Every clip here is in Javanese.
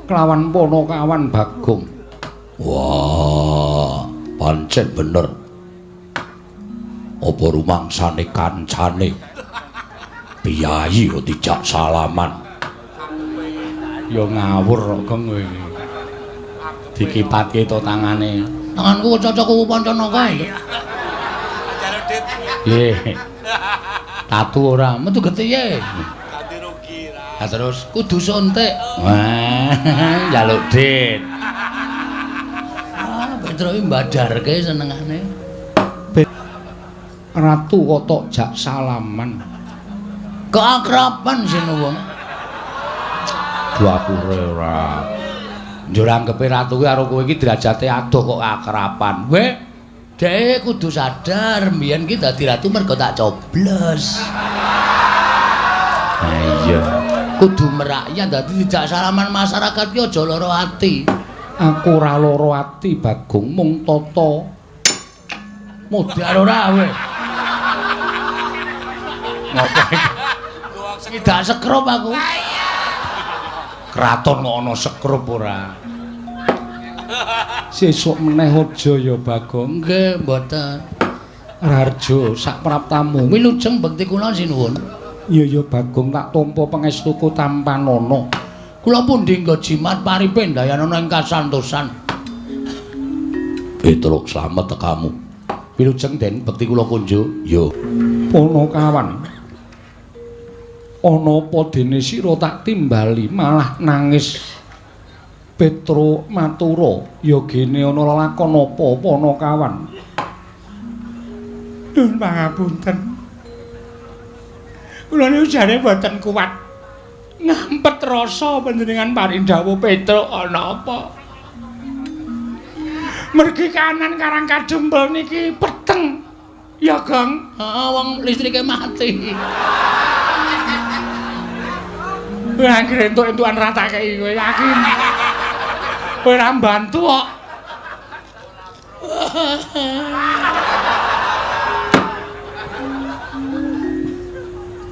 Kelawan Panakawan Bagong. Wah, pancen bener. Apa rumangsane kancane? Piyayi kok dijak salaman. Ya ngawur kok Gong kowe. Dikipatke to tangane. Tanganku cocok kuwu Pancanaka. Nggih. Tatu ora metu getihe. Ganti rugi ra. Lah terus kudu suntik. Wah, njaluk dit. Ah, Petro iki mbadarke senengane. Ratu kok tok jak salaman. Keakraban sinuwun. Dapure ora. Njur anggepe ratu kuwi karo kowe iki derajate adoh kok akraban. Weh, dhek kudu sadar mbiyen ki dadi ratu mergo tak coblos. Ha iya. Kudu merakyat dadi dijak salaman masyarakat ki aja lara ati. Aku ora lara ati Bagong mung tata. Modar ora kowe. Ngopo iki? Tidak sekrup aku. Kraton kok ana sekrup ora. Sesuk meneh aja ya Bagong. Nggih, mboten. Raharjo sak praptamu. Wilujeng bekti kula sinuwun. Iya ya Bagong tak tampa pangestuku tampanana. Kula pundi nggo jimat paripe ndayanana ing kasantosan. Petruk slamet tekamu. Wilujeng Den bekti kula kunjuk. Yo. Panakawan. Ana apa dene sira tak timbali malah nangis. Petruk matura, ya gene ana lelakon apa Panakawan. Nuwun pangapunten. Kula niku jane mboten kuat. Ngampet rasa panjenengan paring dawuh Petruk ana apa? Mergi kanan Karang Kadempel niki peteng. Ya, Gong. Heeh, wong listrike mati. Kowe anggere entuk-entukan ra tak kei kowe yakin. Kowe ora mbantu kok.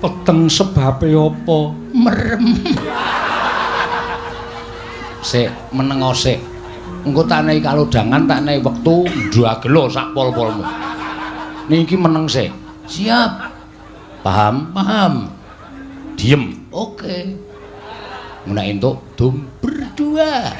Peteng sebabe apa? Merem. Sik, menengo sik. Engko tak nehi kalodhangan, tak nehi wektu ndagelo sak pol-polmu. Niki meneng sik. Siap. Paham? Paham. Diem. Oke. Nek entuk dum berdua.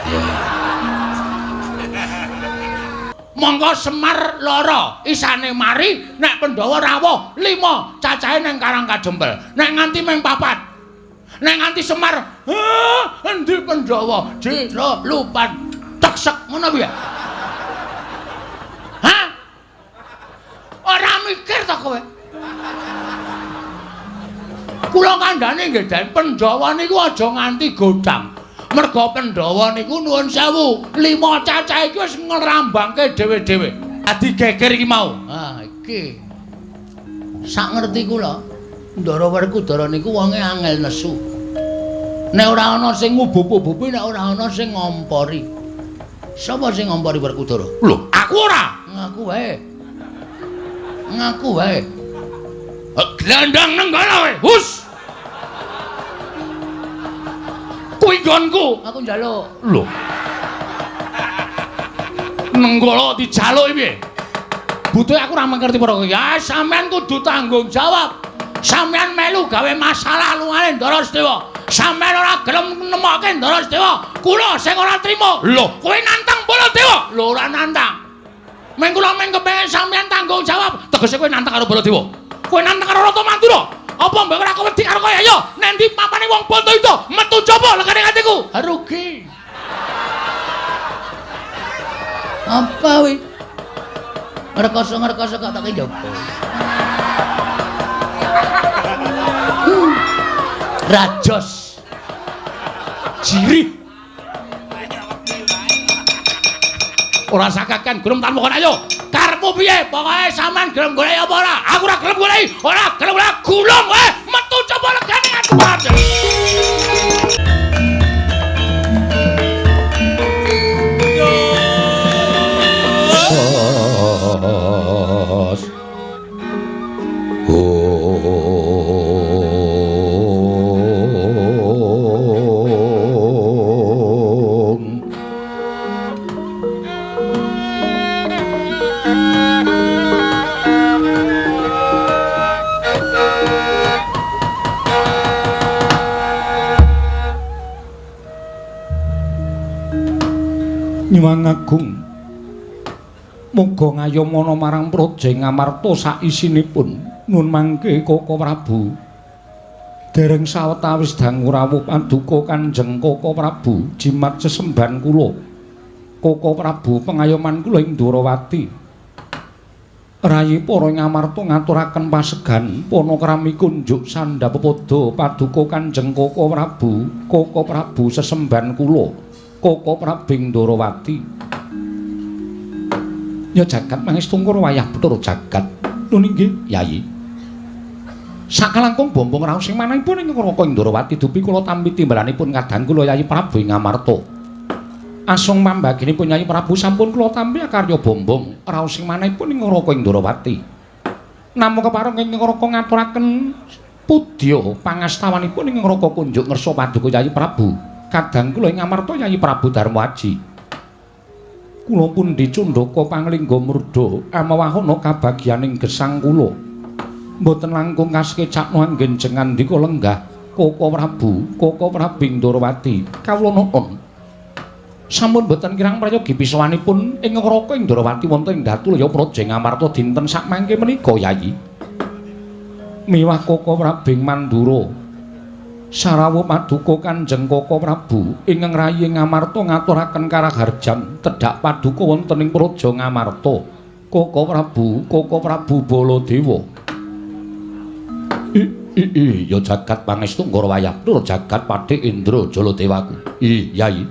Monggo Semar lara, isane mari nek Pandhawa rawuh 5 cacahe nang Karang Kadempel. Nek nganti mung 4. Nek nganti Semar, endi Pandhawa? Jero lupan teksek ngono piye? Hah? Ora mikir ta kowe? Kula kandhane nggih Den, Pandhawa niku aja nganti godhang. Merga Pandhawa niku nuwun sewu, 5 cacah iki wis ngrambangke dhewe-dhewe. Adi geger iki mau. Ah, iki. Sak ngerti kula, Ndara Werkudara niku wonge angel nesu. Nek ora ana sing ngubub-ububi, nek ora ana sing ngompori. Sapa sing ngompori Werkudara? Lho, aku ora. Ngaku wae. Ngaku wae. Glandang nenggala kowe. Hus. Kuwi nggonku. Aku njaluk. Lho. Nenggala dijaluk piye? Butuhe aku ora ngerti perkara. Ya sampean kudu tanggung jawab. Sampean melu gawe masalah lungane Ndara Sedewa. Sampean ora gelem nemokke Ndara Sedewa. Kula sing ora trima. Lho, kowe nantang Baladewa. Lho ora nantang. Meng kula meng kepengin sampean tanggung jawab. Tegese kowe nantang karo Baladewa. Kowe nantang karo Ratu Mandura. Apa mbok ora wedi karo kowe? Ayo, nendi papane wong Bantayuda metu coba legane atiku. Rugi. Apa wi? Ngrekoso-ngrekoso kok tak njaba. Rajos. Jirih. Ora sakakan gelem tanpa kon ayo. Karepmu piye? Pokoke sampean gelem golek apa ora? Aku ora gelem golek. Ora gelem ora gulung kowe. Metu coba legane aku. Oh. Nyuwun agung muga ngayomana marang Praja Ngamarta saisinipun. Nun mangke Koko Prabu. Dereng sawetawis dangu rawuh paduka Kanjeng Koko Prabu jimat sesembahan kula. Koko Prabu pengayoman kula ing Ndorowati. Rayi para Ngamarta ngaturaken pasegan panakrami kunjuk sandhap pepada paduka Kanjeng Koko Prabu. Koko Prabu sesembahan kula. Koko Prabu ing Ndorowati. Ya jagat mangestungkur wayah Bathara jagat. Nun inggih, Yayi. Sakalangkung bombong raos sing manahipun ing Raka Ndorowati dupi kula tampi timbalanipun kadang kula Yayi Prabu ing Ngamarta. Asung pambaginipun Yayi Prabu sampun kula tampi akarya bombong raos sing manahipun ing Raka Ndorowati. Namung kepareng ing Raka ngaturaken pudya pangastawanipun ing Raka kunjuk ngersa paduka Yayi Prabu. Kadang kula ing Ngamarta Yayi Prabu Darmaji. Kula pundi cundhaka panglingga murda amawahana kabagyaning gesang kula. Mboten langkung kasekecakno anggen jengandika lenggah Koko Prabu, Koko Prabu Ndorowati. Kawula nuwun. Sampun mboten kirang prayogi pisawanipun ing Raka Ndorowati wonten ing Datulaya Praja Ngamarta dinten sakmangke menika Yayi. Miwah Koko Prabu Mandura. Sarawuh paduka Kanjeng Koko Prabu ingkang rayi Ngamarta ngaturaken karaharjan tedhak paduka wonten ing Praja Ngamarta. Koko Prabu, Koko Prabu Baladewa. I ya jagat pangestu nggara wayah nur jagat Patih Indra Jaladewaku. I Yayi.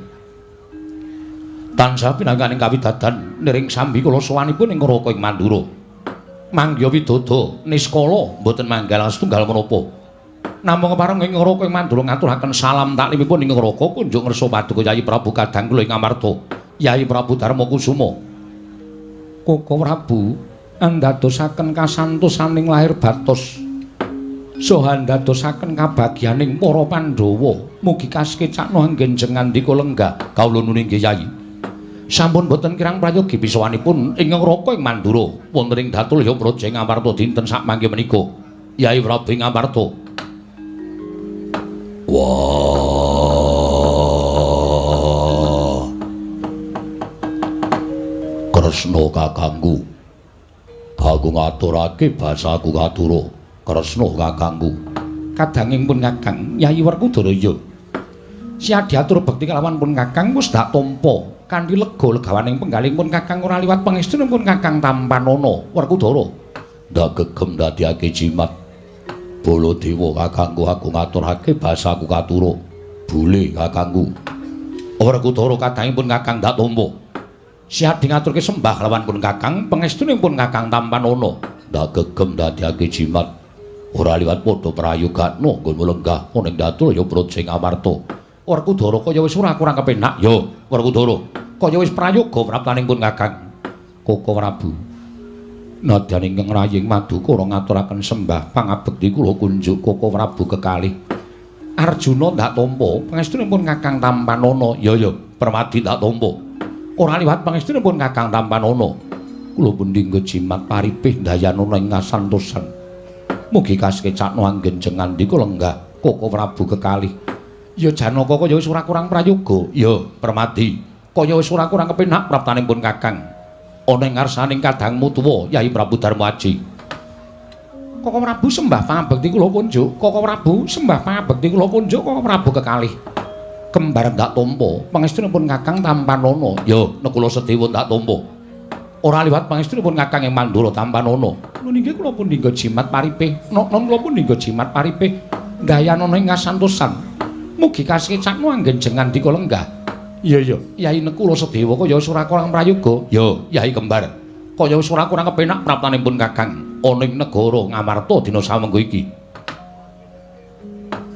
Tansah pinangganing kawidadan niring sambi kula sowanipun ing Raka ing Mandura. Mangya widodo niskala mboten manggal setunggal menapa. Namung kepareng ing Raka ing Mandura ngaturaken salam taklimipun ing Raka kunjuk ngersa paduka Yayi Prabu kadang kula ing Ngamarta. Yayi Prabu Darma Kusuma. Koko Prabu andadosaken kasantosaning lahir batos. Saha ndadosaken kabagyaning para Pandhawa. Mugi kasekecakno anggen jengandika lenggah. Kawula nuwun inggih Yayi. Sampun boten kirang prayogi pisawanipun ing Raka ing Mandura wonten ing Datulaya Praja Ngamarta dinten sakmangke menika. Yayi Prabu Ngamarta. Wah. Kresna kakangku. Aku ngaturake basaku katura. Kresna kakangku. Kadanging pun kakang Yayi Werkudara ya. Siadiatur bekti kalawan pun kakang wis dak tampa kanthi lega legawaning penggaling pun kakang ora liwat pangestunipun pun kakang tampanana Werkudara. Ndak gegem ndadekake jimat. Baladewa kakangku aku ngaturake basaku katura. Bule kakangku. Werkudara kadanging pun kakang ndak tampa. Siadi ngaturke sembah kalawan pun kakang pangestunipun kakang tampanana. Ndak gegem ndadekake jimat. Ora liwat padha prayogakno nggonmu lenggah ana ing Datulaya Praja Ngamarta. Werkudara kaya wis ora kurang kepenak ya Werkudara. Kaya wis prayoga praptaning pun kakang. Koko Prabu. Nadyan ingkang raying madukara ngaturaken sembah pangabekti kula kunjuk Koko Prabu kekalih. Arjuna ndak tampa pangestunipun kakang tampanana. Ya ya, Permadi ndak tampa. Ora liwat pangestunipun kakang tampanana. Kula pundi nggo jimat paripih ndayanana ing kasantosan. Mugi kasekecakno anggen jengandika lenggah Koko Prabu kekalih. Ya Janaka kaya wis ora kurang prayoga. Ya Permadi, kaya wis ora kurang kepenak praptaning pun kakang. Ana ing ngarsaning kadangmu tuwa Yayi Prabu Darmaji. Koko Prabu sembah pangabekti kula kunjuk. Koko Prabu sembah pangabekti kula kunjuk Koko Prabu kekalih. Kembar ndak tampa pangestunipun kakang tampanana. Ya Nekula Sedewa ndak tampa. Ora liwat pangestunipun kakang ing Mandura tampanana. Nun inggih kula pun ningga jimat paripih. Non kula pun ningga jimat paripih ndayanana ing kasantosan. Mugi kasekecakno anggen jengandika lenggah. Iya iya, Yayi Nekula Sedewa kaya wis ora kurang prayoga. Ya, Yayi Kembar. Kaya wis ora kurang kepenak praptanipun kakang ana ing negara Ngamarta dina samengko iki.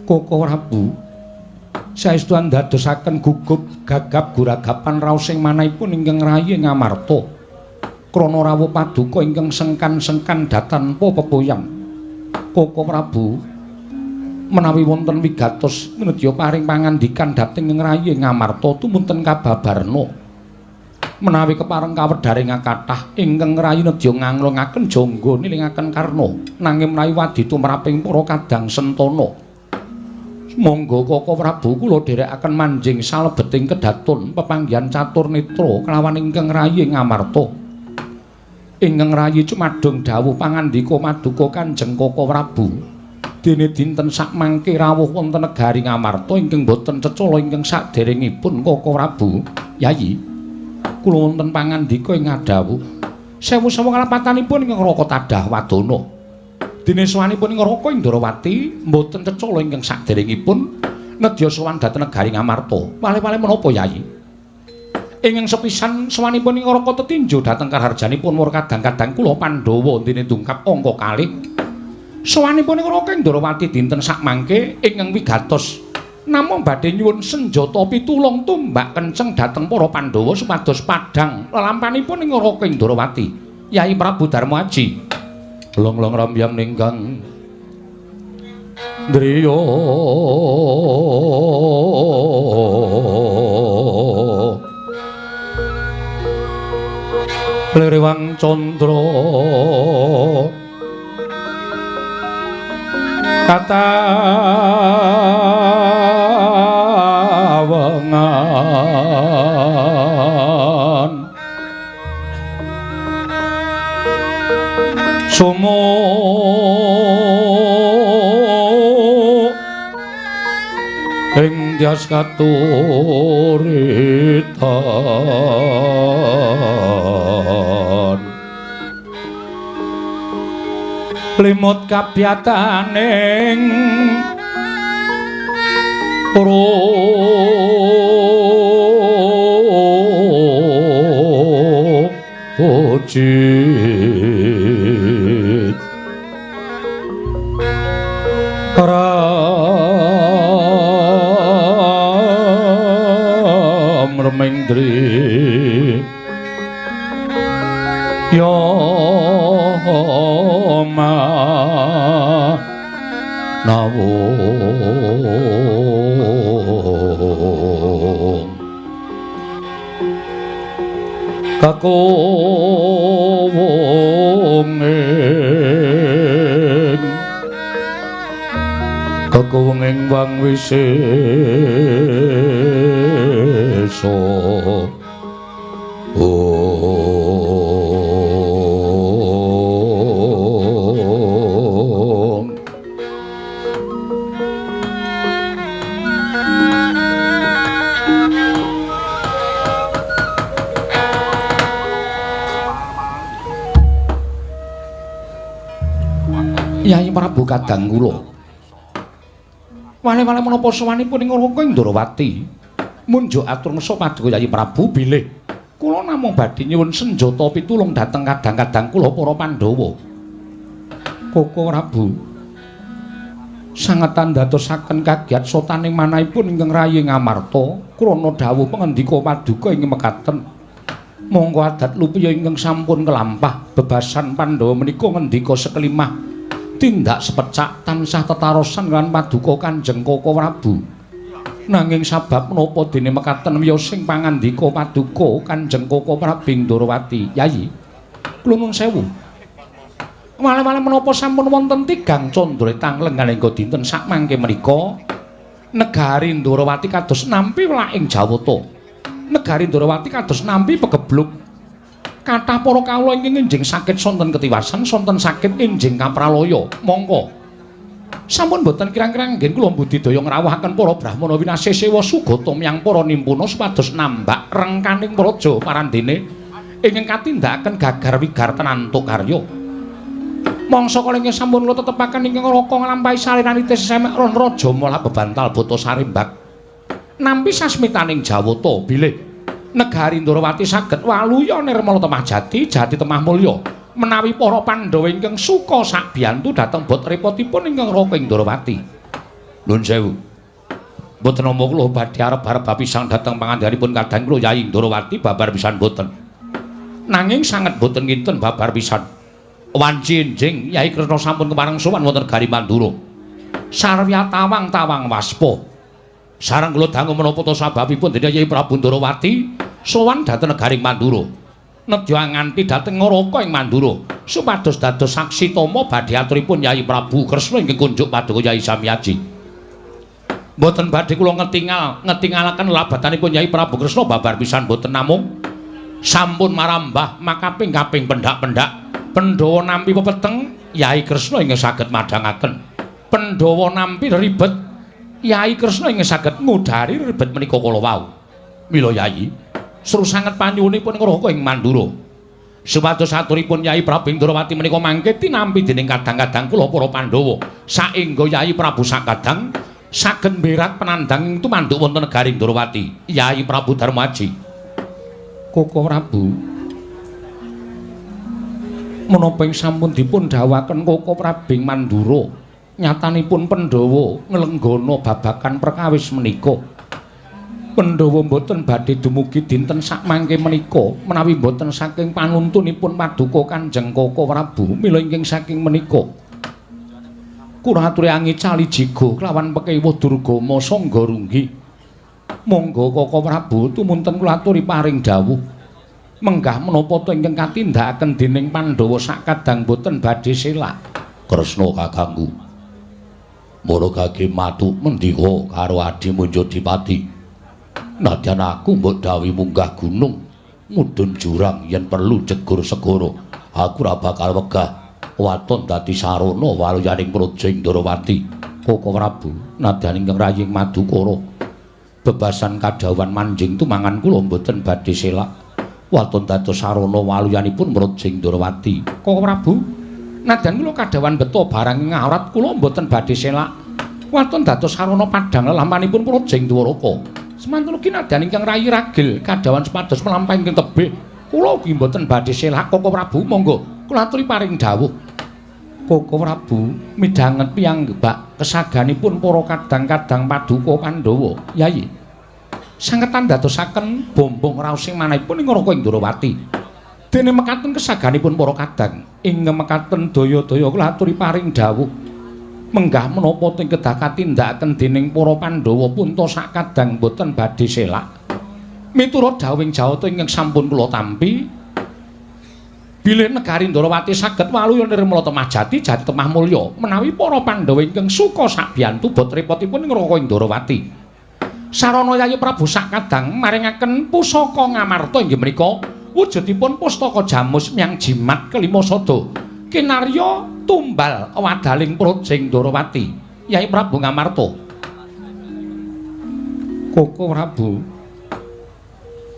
Koko Prabu saestu andadosaken gugup gagap guragapan raos sing manahipun ingkang rayi Ngamarta. Krana rawuh paduka ingkang sengkan-sengkan datanpa pepoyan. Koko Prabu menawi wonten wigatos minedya paring pangandikan dhateng ing rayi Ngamarta tumunten kababarna. Menawi kepareng kawedharing kathah ingkang rayi nedya nganglungaken jangga nilingaken karna, nanging menawi wadi tumraping para kadang sentana. Monggo Koko Prabu kula dherekaken manjing salebeting kedaton pepanggihan catur netra kelawan ingkang rayi Ngamarta. Ingkang rayi cumadung dawuh pangandika maduka Kanjeng Koko Prabu. Dene dinten sakmangke rawuh wonten negari Ngamarta ingkang boten cecala ingkang saderengipun Koko Prabu. Yayi, kula wonten pangandika ing ngadhawuh. Sewu-sewu kalepatanipun ingkang Raka tadah wadana. Dene sowanipun ing Raka Indrawati mboten cecala ingkang saderengipun nedya sowan dhateng negari Ngamarta. Wale-wale menapa Yayi? Ingkang sepisan sowanipun ing Raka tetinju dhateng kaharjanipun war kadang-kadang kula Pandhawa dene dungkap angka kalih. Sowanipun ing Raka Indrawati dinten sakmangke ingkang wigatos namung badhe nyuwun senjata pitulung tumbak kenceng dhateng para Pandhawa supados padhang lelampanipun ing Raka Indrawati. Yayi Prabu Darma Aji. Long-long rambyang ninggang driya liriwang candra katawengan sumo ing dyas katuritan limut kabyataning rojit ram remengdri ya ma nawung kakowonging kakowonging wang wisesa. Yai Prabu kadang kula. Wale-wale menapa sowanipun ing Raka Indrawati munjuk atur ngesa paduka Yai Prabu bilih kula namung badhe nyuwun senjata pitulung dhateng kadang-kadang kula para Pandhawa. Koko Prabu sanget andadosaken kagiat sotaning manahipun ingkang rayi Ngamarta krana dawuh pangendika paduka ing mekaten. Monggo adat lupiya ingkang sampun kelampah bebasan Pandhawa menika ngendika sekelimah tindak sepecak tansah tetarosan lan paduka Kanjeng Koko Prabu. Nanging sabab menapa dene mekaten wiyosing pangandika paduka Kanjeng Koko Prabu Indrawati? Yayi, kula nuwun sewu. Wale-wale menapa sampun wonten tigang candra tanglengan hingga dinten sakmangke menika negari Indrawati kados nampi welaking Jawata. Negari Indrawati kados nampi pegebluk. Kathah para kawula ingkang enjing sakit sonten ketiwasan, sonten sakit enjing kapralaya. Mongko sampun boten kirang-kirang nggen kula budidaya ngrawuhaken para brahmana winasih sewa sugata miyang para nimpuna supados nambak rengkaning praja parandene ingkang katindakaken gagar wigar tenantuk karya. Mangsa kala ingkang sampun kula tetepaken ingkang Raka nglampahi saliranite sesemek ron raja molah bebantal bata sarimbak. Nampi sasmitaning Jawata bilih negari Indrawati saged waluya nirmala temah jati, jati temah mulya. Menawi para Pandhawa ingkang suka sakbiyantu dhateng bot repotipun ingkang Raka Indrawati. Nuwun sewu. Mboten nampa kula badhe arep-arep bapisang dhateng pangandikanipun kadang kula Yai Indrawati babar pisan boten. Nanging sanget boten kinten babar pisan. Wanci enjing Yai Kresna sampun kepareng sowan wonten negari Mandura. Sarwya tawang-tawang waspa. Sareng kula dangu menapa ta sababipun dene Yai Prabu Ndrawati sowan dhateng negari Mandura. Nedya nganti dhateng Ngaraka ing Mandura supados dados saksi tama badhe aturipun Yai Prabu Kresna ingkang kunjuk paduka Yai Samyaji. Mboten badhe kula ngetingalaken labatanipun Yai Prabu Kresna babar pisan mboten namung sampun marambah makaping-kaping pendak-pendak. Pandhawa nampi pepeteng Yai Kresna ingkang saged madhangaken. Pandhawa nampi ribet Yai Kresna ingkang saged ngudari ribet menika kala wau. Mila Yai, seru sanget panyuwunipun ngraka ing Mandura. Supados aturipun Yai Prabu Ndrawati menika mangke tinampi dening kadang-kadang kula para Pandhawa. Saengga Yai Prabu sakadang saged mberat penandang tumanduk wonten negari Ndrawati. Yai Prabu Darmaji. Koko Prabu, menapa ing sampun dipun dhawuhaken Koko Prabu ing Mandura, nyatanipun Pandhawa nglenggana babagan perkawis menika. Pandhawa mboten badhe dumugi dinten sakmangke menika menawi mboten saking panuntunipun paduka Kanjeng Koko Prabu. Mila ingkang saking menika kula aturi angicali jigo kelawan pekewuh Durgama sangga runggi. Monggo Koko Prabu tumunten kula aturi paring dawuh. Menggah menapa to ingkang katindakaken dening Pandhawa sakadang boten badhe selak. Kresna kakangku, mara gage matuk mendika karo Adi Munjodipati. Nadyan aku mbok dawuhi munggah gunung, mudhun jurang yen perlu jegur segara, aku ora bakal wegah waton dadi sarana waluyaning praja ing Ndrawati. Koko Prabu, nadyan ingkang raying Madukara, bebasan kadhawuhan manjing tumangan kula mboten badhe selak. Waton dados sarana waluyanipun praja ing Ndrawati. Koko Prabu, nadyan kula kadhawuhan beto barang ing awrat kula mboten badhe selak. Waton dados sarana padhang lelampanipun praja ing Dwaraka. Semanten ugi nadyan ingkang rayi ragil kadhawuhan supados mlampah ingkang tebih kula ugi mboten badhe selak. Koko Prabu, monggo kula aturi paring dawuh. Koko Prabu midhanget piyambak kesaganipun para kadang-kadang paduka Pandhawa. Yayi, sangetan dadosaken bombong raosing manahipun ing Raka Indrawati. Dene mekaten kesaganipun para kadang ing mekaten daya-daya kula aturi paring dawuh. Menggah menapa teng kedah katindakaken dening para Pandhawa punta sakadang boten badhe selak. Miturut dawuhing Jawata ingkang sampun kula tampi, bilih negari Ndrawati saged waluya nirmala temah jati jati temah mulya menawi para Pandhawa ingkang suka sabiyantu bot repotipun ing Raka Indrawati. Sarana Yayi Prabu sakadang maringaken pusaka Ngamarta inggih menika wujudipun pustaka jamus myang jimat kelima sada kinarya tumbal wadaling praja ing Ndrawati. Yai Prabu Ngamarta. Koko Prabu,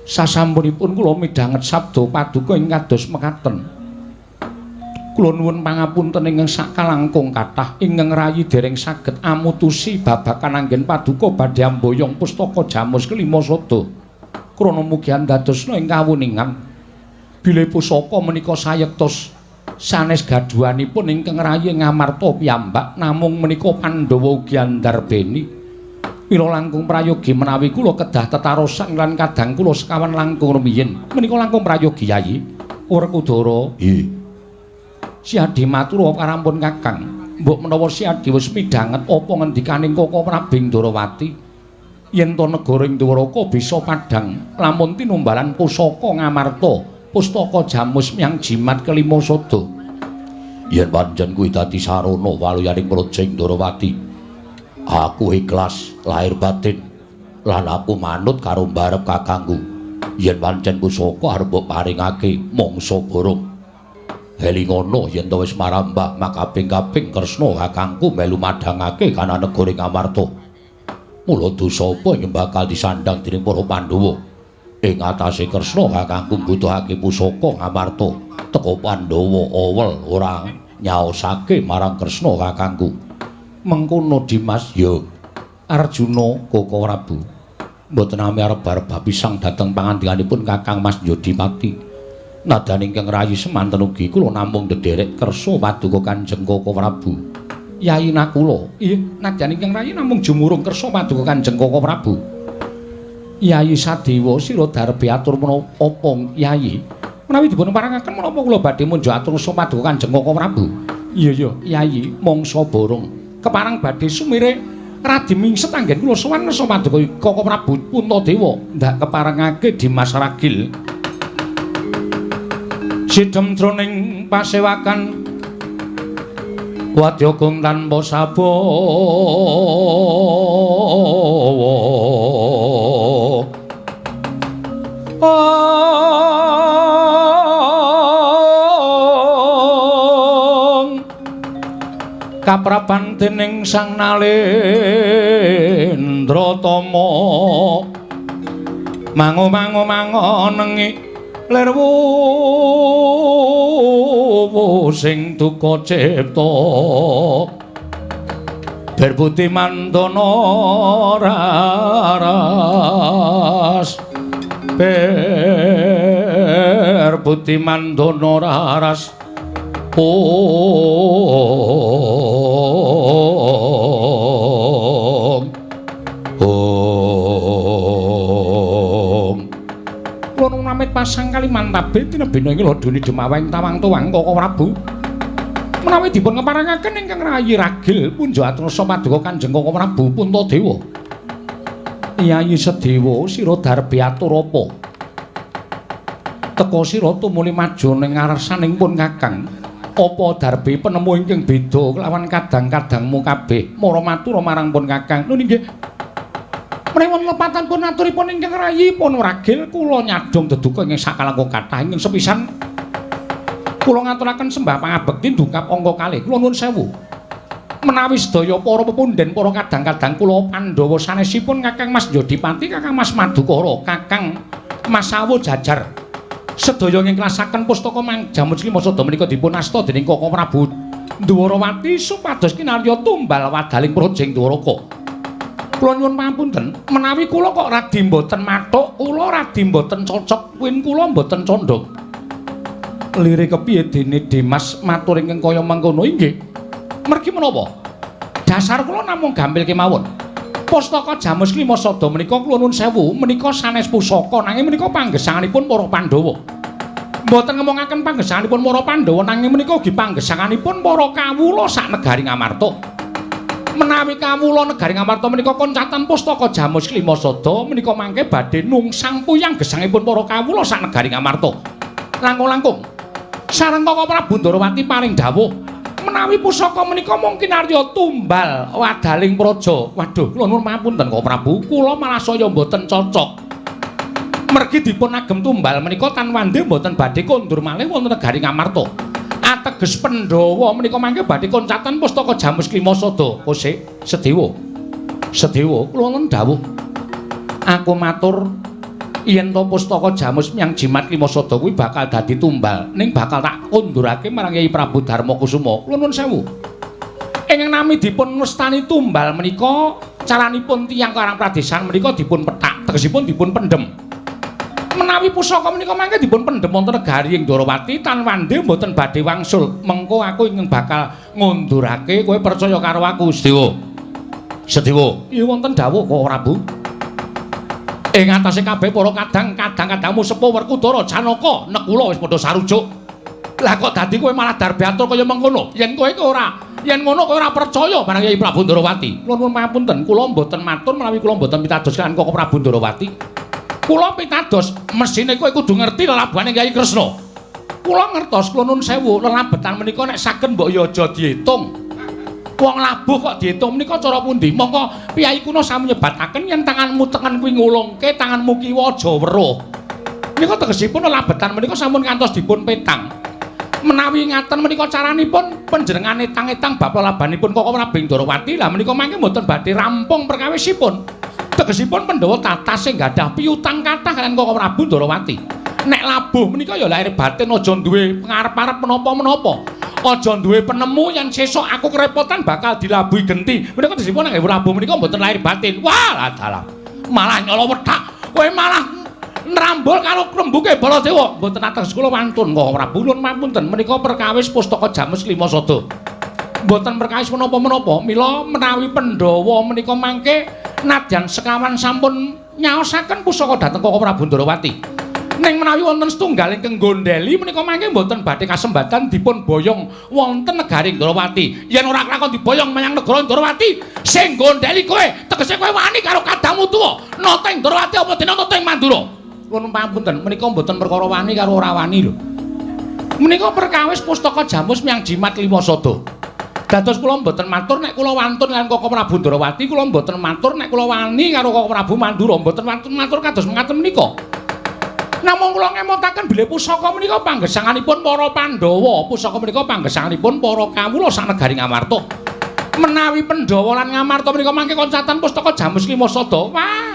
sasampunipun kula midhanget sabda paduka ing kados mekaten. Kula nuwun pangapunten ingkang sakalangkung kathah ingkang rayi dereng saged amutusi babagan anggen paduka badhe amboyong pustaka jamus kelima sada. Krana mugi andadosna ing kawuningan bilih pusaka menika sayektos sanes gaduhanipun ingkang rayi Ngamarta piyambak, namung menika Pandhawa ugi andarbeni. Mila langkung prayogi menawi kula kedah tetarosan lan kadang kula sekawan langkung rumiyin. Menika langkung prayogi Yayi. Werkudara. Nggih. Si Adi matur karampun Kakang. Mbok menawa Si Adi wis midhanget apa ngendikaning Koko Prabu Ndrawati yen to negara ing Dwaraka bisa padhang lamun tinumbalan pusaka Ngamarta, pustaka jamus myang jimat kelima sada. Yen pancen kuwi dadi sarana waluyaning praja ing Ndrawati, aku ikhlas lahir batin lan aku manut karo mbarep kakangku. Yen pancen pusaka arep mbok paringake mangsa borong, elingono yen to wis marambah makaping-kaping Kresna kakangku melu madhangake kana negara Ngamarta. Mula dosa apa ing bakal disandhang dening para Pandhawa? Ing atase Kresna kakangku mbutuhake pusaka Ngamarta teka Pandhawa awel ora nyaosake marang Kresna kakangku. Mengkono Dimas. Ya Arjuna. Koko Prabu, mboten ame arep arep pisang dhateng pangandikanipun Kakang Mas Yodipati. Nadyan ingkang rayi semanten ugi kula namung ndederek kersa paduka Kanjeng Koko Prabu. Yayi Nakula. Iya, nadyan ingkang rayi namung jumurung kersa paduka Kanjeng Koko Prabu. Yayi Sadewa sira darbe atur menapa apa Yayi? Menawi dipun parangaken menapa kula badhe munjuk atur kersa paduka Kanjeng Koko Prabu? Iya ya, Yayi mangsa borong. Keparang badhe sumire radi mingset anggen kula sowan kersa paduka Koko Prabu Puntadewa ndak keparengake Dimas Ragil. Sidhem jroning pasewakan wadya agung tanpa sabuk. Ong kaprapan dening Sang Nalendra Tama mangu-mangu mangonengi lir wuwu sing duka cipta berbuti mandana raras berbuti mandana raras om om. Kula nuwun amit pasang Kalimantabe tinebina ing lodoni demaweng tawang tuwang Koko Prabu. Menawi dipun keparengaken ingkang rayi ragil punja atrasa paduka Kanjeng Koko Prabu Puntadewa. Yayi Sedewa sira darbe atur apa? Teka sira tumuli maju ning ngarsaning pun Kakang. Apa darbe penemu ingkang beda kelawan kadang-kadangmu kabeh? Mara matur marang pun Kakang. Nun inggih. Menawi lepatan pun aturipun ingkang rayi pun ragil kula nyadong deduka ingkang sakalangkung kathah ingkang sepisan kula ngaturaken sembah pangabekti ndungkap angka kalih. Kula nuwun sewu. Menawi sedaya para pepundhen para kadang-kadang kula Pandhawa sanesipun Kakang Mas Jodipati, Kakang Mas Madukara, Kakang Mas Sawo Jajar sedaya ngiklasaken pustaka Jamus Klima Sada menika dipun asta dening Koko Prabu Dwarawati supados kinarya tumbal wadaling Projeng Dwaraka. Kula nyuwun pangapunten, menawi kula kok radi mboten mathuk, kula radi mboten cocok, kuwi kula mboten condhong. Lire kepiye dene Dimas matur ingkang kaya mengkono inggih? Mergi menapa? Dasar kula namung gampil kemawon. Pustaka Jamus Klima Sada menika kula nuwun sewu, menika sanes pusaka nanging menika panggesanganipun para Pandhawa. Mboten ngomongaken panggesanganipun para Pandhawa nanging menika ugi panggesanganipun para kawula sak negari Ngamarta. Menawi kawula negari Ngamarta menika koncatan pustaka Jamus Klima Sada menika mangke badhe nungsang puyang gesangipun para kawula sak negari Ngamarta. Langkung-langkung sareng Koko Prabu Ndorowati paring dawuh menawi pusaka menika mung kinarya tumbal wadaling praja. Waduh, kula nuwun pangapunten Koko Prabu, kula malah saya mboten cocok. Mergi dipun agem tumbal menika tan wande mboten badhe kondur malih wonten negari Ngamarta. Ateges Pandhawa menika mangke badhe koncatan pustaka Jamus Klima Sada. Kosek Sedewa. Sedewa kula wonten dawuh. Aku matur yen to pustaka Jamus Myang Jimat Klima Sada kuwi bakal dadi tumbal, ning bakal tak kondurake marang Kyai Prabu Darma Kusuma. Kula nuwun sewu. Ingkang nami dipun wastani tumbal menika caranipun tiyang Karang Pradesan menika dipun pethak, tegesipun dipun pendhem. Menawi pusaka menika mangke dipun pendhem wonten negari ing Dwarawati tan wande mboten badhe wangsul. Mengko aku ingkang bakal ngundurake kowe percaya karo aku, Sedewa. Sedewa, iya wonten dawuh Koko Prabu. Ing atase kabeh para kadang, kadang-kadangmu sepuh Werkudara, Janaka, Nekula wis padha sarujuk. Lah kok dadi kowe malah darbe atur kaya mengkono? Yen kowe iki ora, yen ngono kowe ora percaya marang Kyai Prabu Ndorowati. Kula nuwun pangapunten, kula mboten matur menawi kula mboten pitados kaliyan Koko Prabu Ndorowati. Kula pitados mesine kowe kudu ngerti lelabuhane Kyai Kresna. Kula ngertos, kula nuwun sewu, lelabetan menika nek saged mbok ya aja diitung. Wong labuh kok diitung menika cara pundi? Mongko piyai kuna sami nyebataken yen tanganmu tengen kuwi ngulungke, tanganmu kiwa aja weruh. Menika tegesipun lelabetan menika sampun kantos dipun petang. Menawi ngaten menika caranipun panjenengan etang-etang bab lelabanipun Koko Prabu Ndorowati, lah menika mangke mboten badhe rampung perkawisipun. Tegesipun Pandhawa tatas sing gadah piutang kathah kaliyan Koko Prabu Ndorowati. Nek labuh menika ya lahir batin aja duwe pengarep-arep menapa-menapa. Aja duwe penemu yen sesuk aku kerepotan bakal dilabuhi genti. Menika tegesipun nek labuh menika mboten lahir batin. Wah, dalah. Malah nyala wethak. Kowe malah nrambul karo rembuke Baladewa. Mboten ateges kula wantun Koko Prabu. Nuwun pangapunten menika perkawis pustaka Jamus Klima Sada. Mboten perkawis menapa-menapa. Mila menawi Pandhawa menika mangke nadyan sekawan sampun nyaosaken pusaka dhateng Koko Prabu Ndorowati. Ning menawi wonten setunggal ingkang gondeli menika mangke mboten badhe kasembatan dipun boyong wonten negari Ndorowati. Yen ora kelakon diboyong menyang negara Ndorowati, sing gondeli kowe tegese kowe wani karo kadangmu tuwa. Nata ing Ndorowati apa dene nata ing Mandura? Nuwun pangapunten, menika mboten perkara wani karo ora wani lho. Menika perkawis pustaka Jamus Myang Jimat Klima Sada. Dados kula mboten matur nek kula wantun kaliyan Koko Prabu Ndorowati, kula mboten matur nek kula wani karo Koko Prabu Mandura, mboten wantun matur kados mengaten menika. Namung kula ngemutaken bilih pusaka menika panggesanganipun para Pandhawa, pusaka menika panggesanganipun para kawula sanegari Ngamarta. Menawi Pandhawa lan Ngamarta menika mangke koncatan pustaka Jamus Lima Sada. Wah.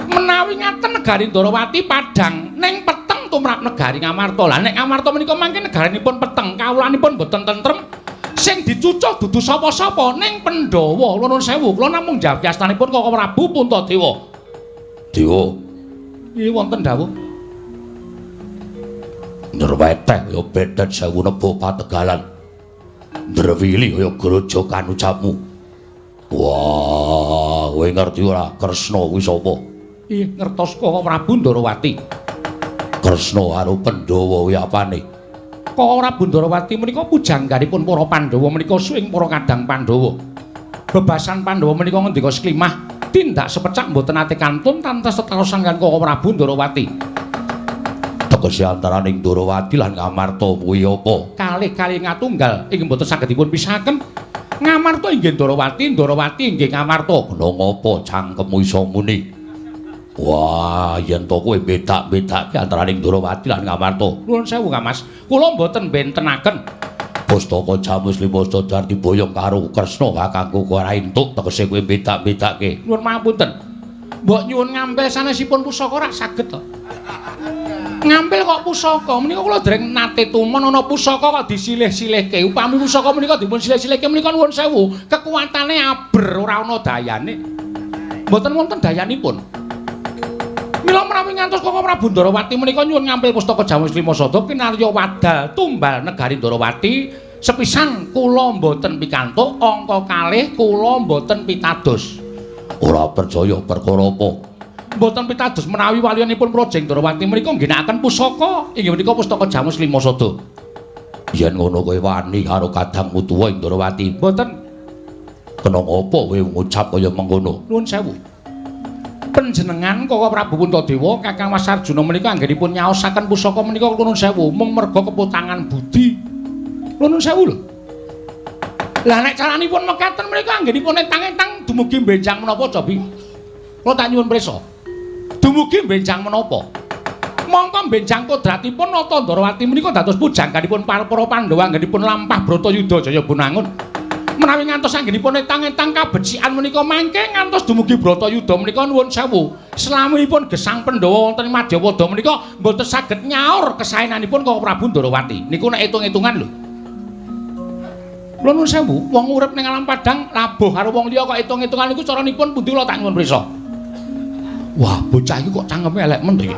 Menawi ngaten negari Ndorowati padhang ning peteng tumrap negari Ngamarta. Lah nek Ngamarta menika mangke negaranipun peteng, kawulanipun boten tentrem. Sing dicucuh dudu sapa-sapa ning Pandhawa. Kula nuwun sewu, kula namung jawab astanipun Koko Prabu Puntadewa. Dewa. Nggih wonten dawuh. Nderweteh ya bedet sewu nebo pategalan. Ndrewili kaya grojokan ucapmu. Wah, kowe ngerti ora Kresna kuwi sapa? Ih, ngertos Koko Prabu Ndorowati. Kresna karo Pandhawa kuwi apane? Koko Prabu Ndorowati menika pujangganipun para Pandhawa menika suwing para kadang Pandhawa. Bebasan Pandhawa menika ngendika seklimah tindak sepecak mboten nate kantun tantas tetarosan kan Koko Prabu Ndorowati. Tegese antaraning Ndorowati lan Ngamarta kuwi apa? Kalih-kalih ngatunggal inggih mboten saged dipun pisahaken. Ngamarta inggih Ndorowati, Ndorowati inggih Ngamarta. Kena ngapa cangkemmu iso muni? Wah, yen to kowe bedak-bedake antaraning Ndorowati lan Ngamarta. Nuwun sewu, Kang Mas. Kula mboten bentenaken. Pustaka Jamus Lima Sada diboyong karo Kresna kakangku ora entuk tegese kowe bedak-bedake. Nuwun pangapunten. Mbok nyuwun ngampil sanesipun pusaka ora saged to. Ngampil kok pusaka menika kula dereng nate tumon ana pusaka kok disilih-silihke. Upami pusaka menika dipun silih-silihke menika nuwun sewu, kekuatane aber ora ana dayane. Mboten wonten dayanipun. Mila menawi ngantos Koko Prabu Ndorowati menika nyuwun ngampil pustaka Jamus Lima Sada kinarya wadal tumbal negari Ndorowati sepisan kula mboten pikantuk angka kalih kula mboten pitados. Ora percaya perkara apa? Mboten pitados menawi waliyanipun Praja Ndorowati menika ngginakaken pusaka inggih menika pustaka Jamus Lima Sada. Yen ngono kowe wani karo kadangmu tuwa ing Ndorowati? Mboten. Kena ngapa kowe ngucap kaya mengkono? Nuwun sewu. Panjenengan Koko Prabu Puntadewa Kakang Mas Arjuna menika anggenipun nyaosaken pusaka menika nuwun sewu mung merga keputangan budi. Nuwun sewu lho. Lah nek caranipun mekaten menika anggenipun etang-etang dumugi benjang menapa cobi? Kula tak nyuwun prisa. Dumugi benjang menapa? Mongko benjang kodratipun Nata Ndorowati menika dados pujangganipun para Pandhawa anggenipun lampah Bratayuda Jaya Bunangun. Menawi ngantos anggenipun etang-etang kabecikan menika mangke ngantos dumugi Bratayuda menika nuwun sewu. Selaminipun gesang Pandhawa wonten ing Madyapada menika mboten saged nyaur kesaenanipun Koko Prabu Ndorowati. Niku nek etung-etungan lho. Kula nuwun sewu, wong urip ning alam padang labuh karo wong liya kok etung-etungan niku caranipun pundi kula tak nyuwun prisa. Wah, bocah iki kok cangkeme elek men to iki.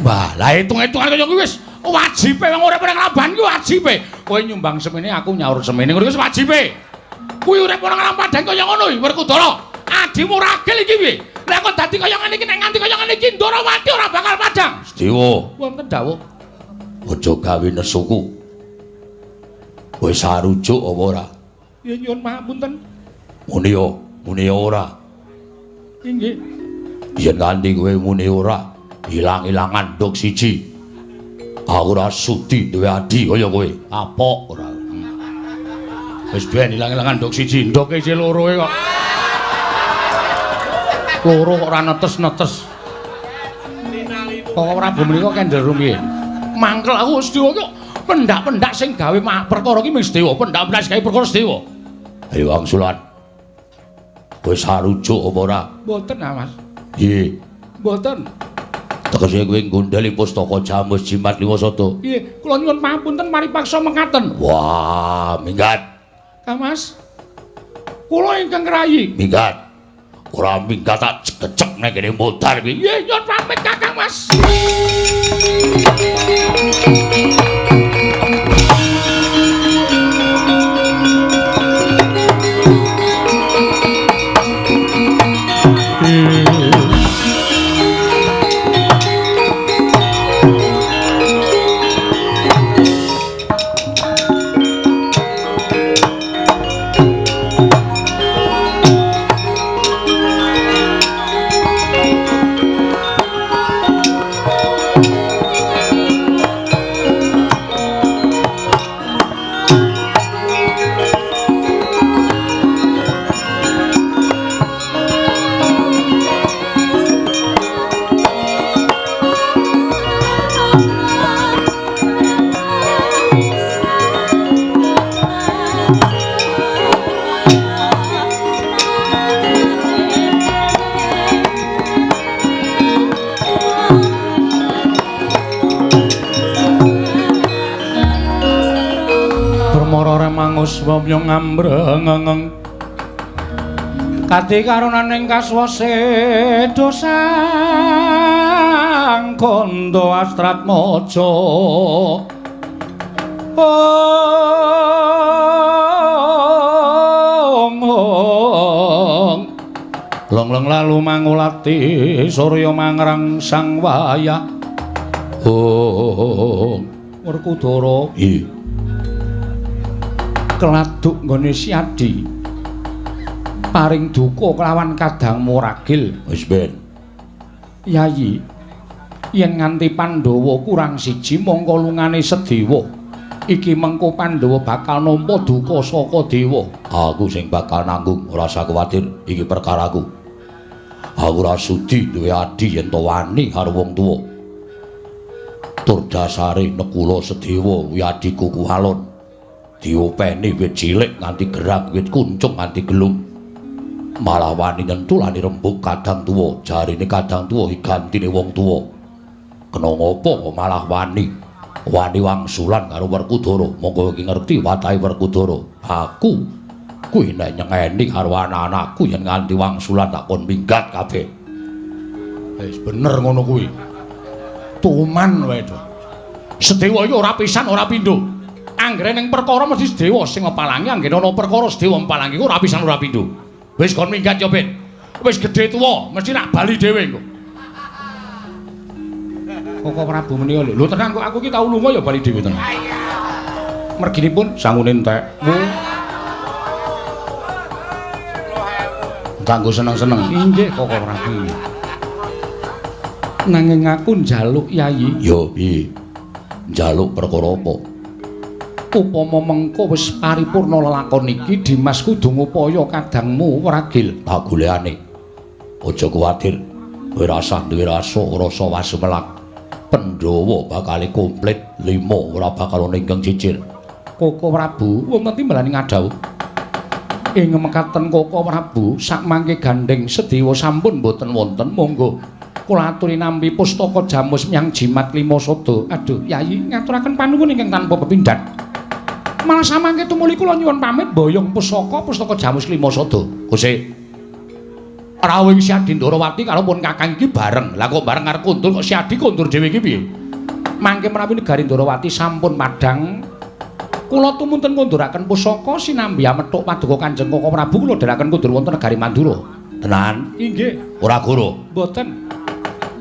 Wah, lah etung-etungan kaya kuwi wis wajibe wong urip ning laban kuwi wajibe. Kowe nyumbang semene aku nyaur semene ngono wis wajibe. Kuwi urip ning alam padang kaya ngono iki Werkudara. Adimu ragil iki piye? Lah kok dadi kaya ngene iki nek nganti kaya ngene iki Ndorowati ora bakal padang. Sedewa. Wonten dawuh. Aja gawe nesuku. Wis sarujuk apa ora? Ya nyuwun pangapunten. Muni yo, muni ora. Inggih. Yen nganti kowe muni ora, ilang-ilangan nduk siji. Aku ora sudi duwe adi kaya kowe. Apok ora. Wis ben ilang-ilangan nduk siji, ndoke isih loro e kok. Loro kok ora netes-netes. Kok Prabu menika kendel rumiyin. Mangkel aku wis dewa kok. Pendak-pendak sing gawe perkara iki mung Sedewa, pendak-pendak sing gawe perkara Sedewa. Ayo angsulan. Kowe sarujuk apa ora? Mboten, Mas. Nggih. Mboten. Tegese kowe nggondheli pustaka Jamus Jimat Lima Sada. Nggih, kula nyuwun pangapunten paripaksa mekaten. Wah, minggat. Kang Mas. Kula ingkang ngrayi. Minggat. Ora minggat tak kecek nek kene modar iki. Nggih, nyuwun pamit Kakang Mas. Aswamya ngambrengeng kati karunaning kaswase dosang kondo astratmaja. Ong ong long-long lalu mangulati surya mangrang sang wayah. Ong Werkudara i keladuk nggone Siadi paring duka kelawan kadang muragil. Wis ben Yayi, yen nganti Pandhawa kurang siji mongko lungane Sedewa. Iki mengko Pandhawa bakal nampa duka saka dewa. Aku sing bakal nanggung, ora usah kuwatir, iki perkaraku. Aku ora sudi duwe adi yen to wani karo wong tuwa. Tur dasare Nekula Sedewa kuwi adhiku Kuwalon. Diopeni wit cilik nganti gerang, wit kuncung nganti gelung. Malah wani nyentulani rembug kadang tuwa, jarine kadang tuwa gantine wong tuwa. Kena ngopo malah wani? Wani wangsulan karo Werkudara. Monggo iki ngerti watahe Werkudara. Aku kuwi nek nyengeni karo anak-anakku yen nganti wangsulan tak kon minggat kabeh. Wis bener ngono kuwi. Tuman wae to. Sedewa iki ora pisan ora pindho. Anggere ning perkara mesti Sedewa sing ngepalangi, anggere ana perkara Sedewa mpalangi ora pisan ora pindho. Wis kon minggat ya, Ben. Wis gedhe tuwa, mesti nak bali dhewe engko. Koko Prabu menika lho. Lho tenang kok aku iki tau lunga ya bali dhewe tenan. Merginipun sangune entek. Kanggo seneng-seneng. Inggih Koko Prabu. Nanging aku njaluk Yayi. Yo piye? Njaluk perkara apa? Upama mengko wis paripurna lelakon iki, Dimas kudu ngupaya kadangmu wragil. Tak golekane. Aja kuwatir. Kowe rasah duwe rasa rasa wasumelak. Pandhawa bakal komplit 5 ora bakal ana ingkang cicir. Koko Prabu wonten timbalane ngadhawuh. Ing mekaten Koko Prabu sakmangke gandheng Sedewa sampun boten wonten, monggo kula aturi nampi pustaka jamus miang jimat lima sada. Aduh Yayi, ngaturaken panuwun ingkang tanpa pepindhan. Malah samangke tumuli kula nyuwun pamit boyong pusaka pustaka jamus lima sada. Gusti rawuh Siadi Ndorowati karo pun kakang iki bareng. Lah kok bareng arep kondur kok Siadi kondur dhewe iki piye? Mangke menawi negari Ndorowati sampun padhang, kula tumunten ngunduraken pusaka sinambi amethuk paduka Kanjeng Koko Prabu kula dherekaken kondur wonten negari Mandura. Tenan? Inggih. Ora goro. Mboten.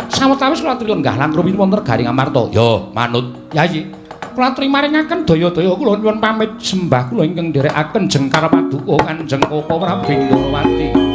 Sawetawis kula aturi lenggah lan rumiyin wonten negari Ngamarta. Yo, manut. Yayi, kula aturi maringaken daya-daya kula nyuwun pamit sembah kula ingkang nderekaken jengkar paduka Kanjeng Koko Prabu Ndorowati. Oh.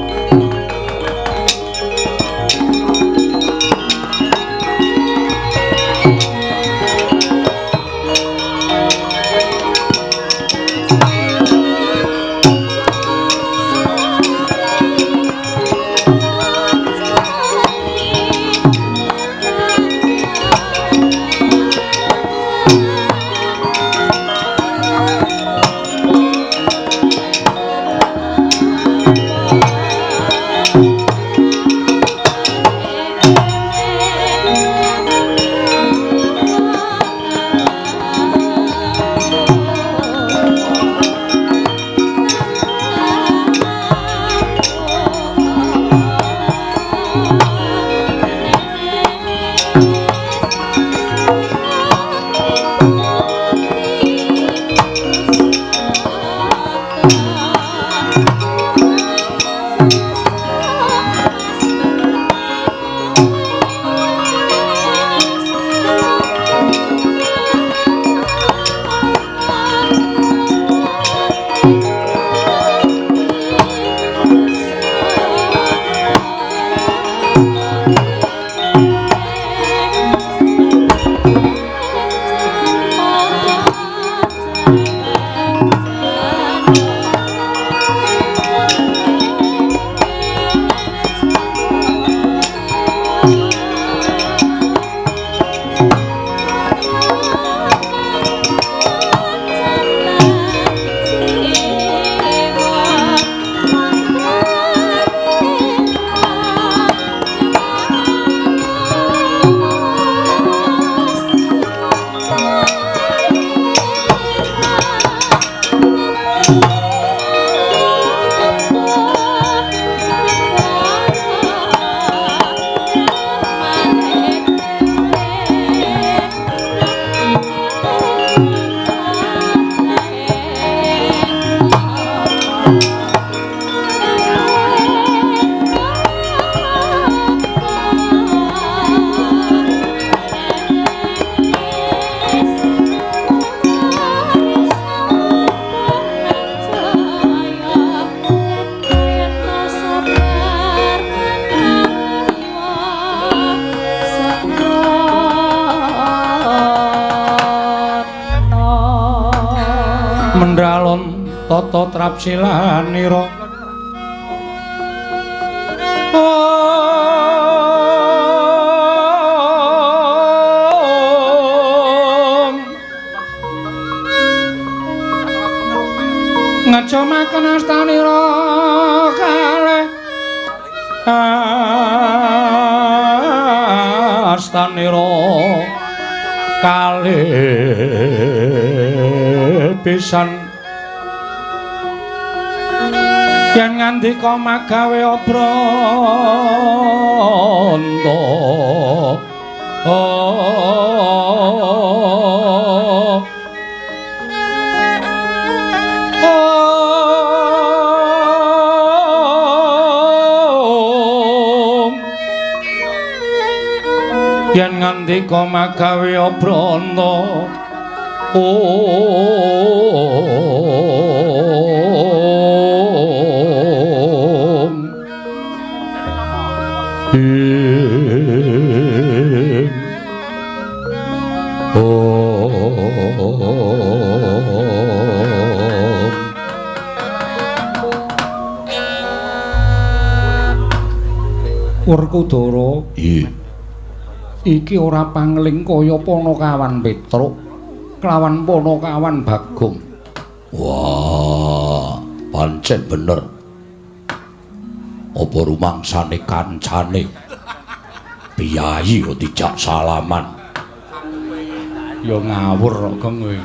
Mendalon tata trapsilanira. Ngecumaken astanira kalih astanira kalih pisan yen ngandika magawe obranta. Yen ngandika magawe obranta. Om ing Om. Werkudara, iya, iki ora pangling kaya Panakawan Petruk kelawan Panakawan Bagong. Wah, pancen bener. Apa rumangsane kancane piyayi kok dijak salaman? Ya ngawur kok Gong kowe.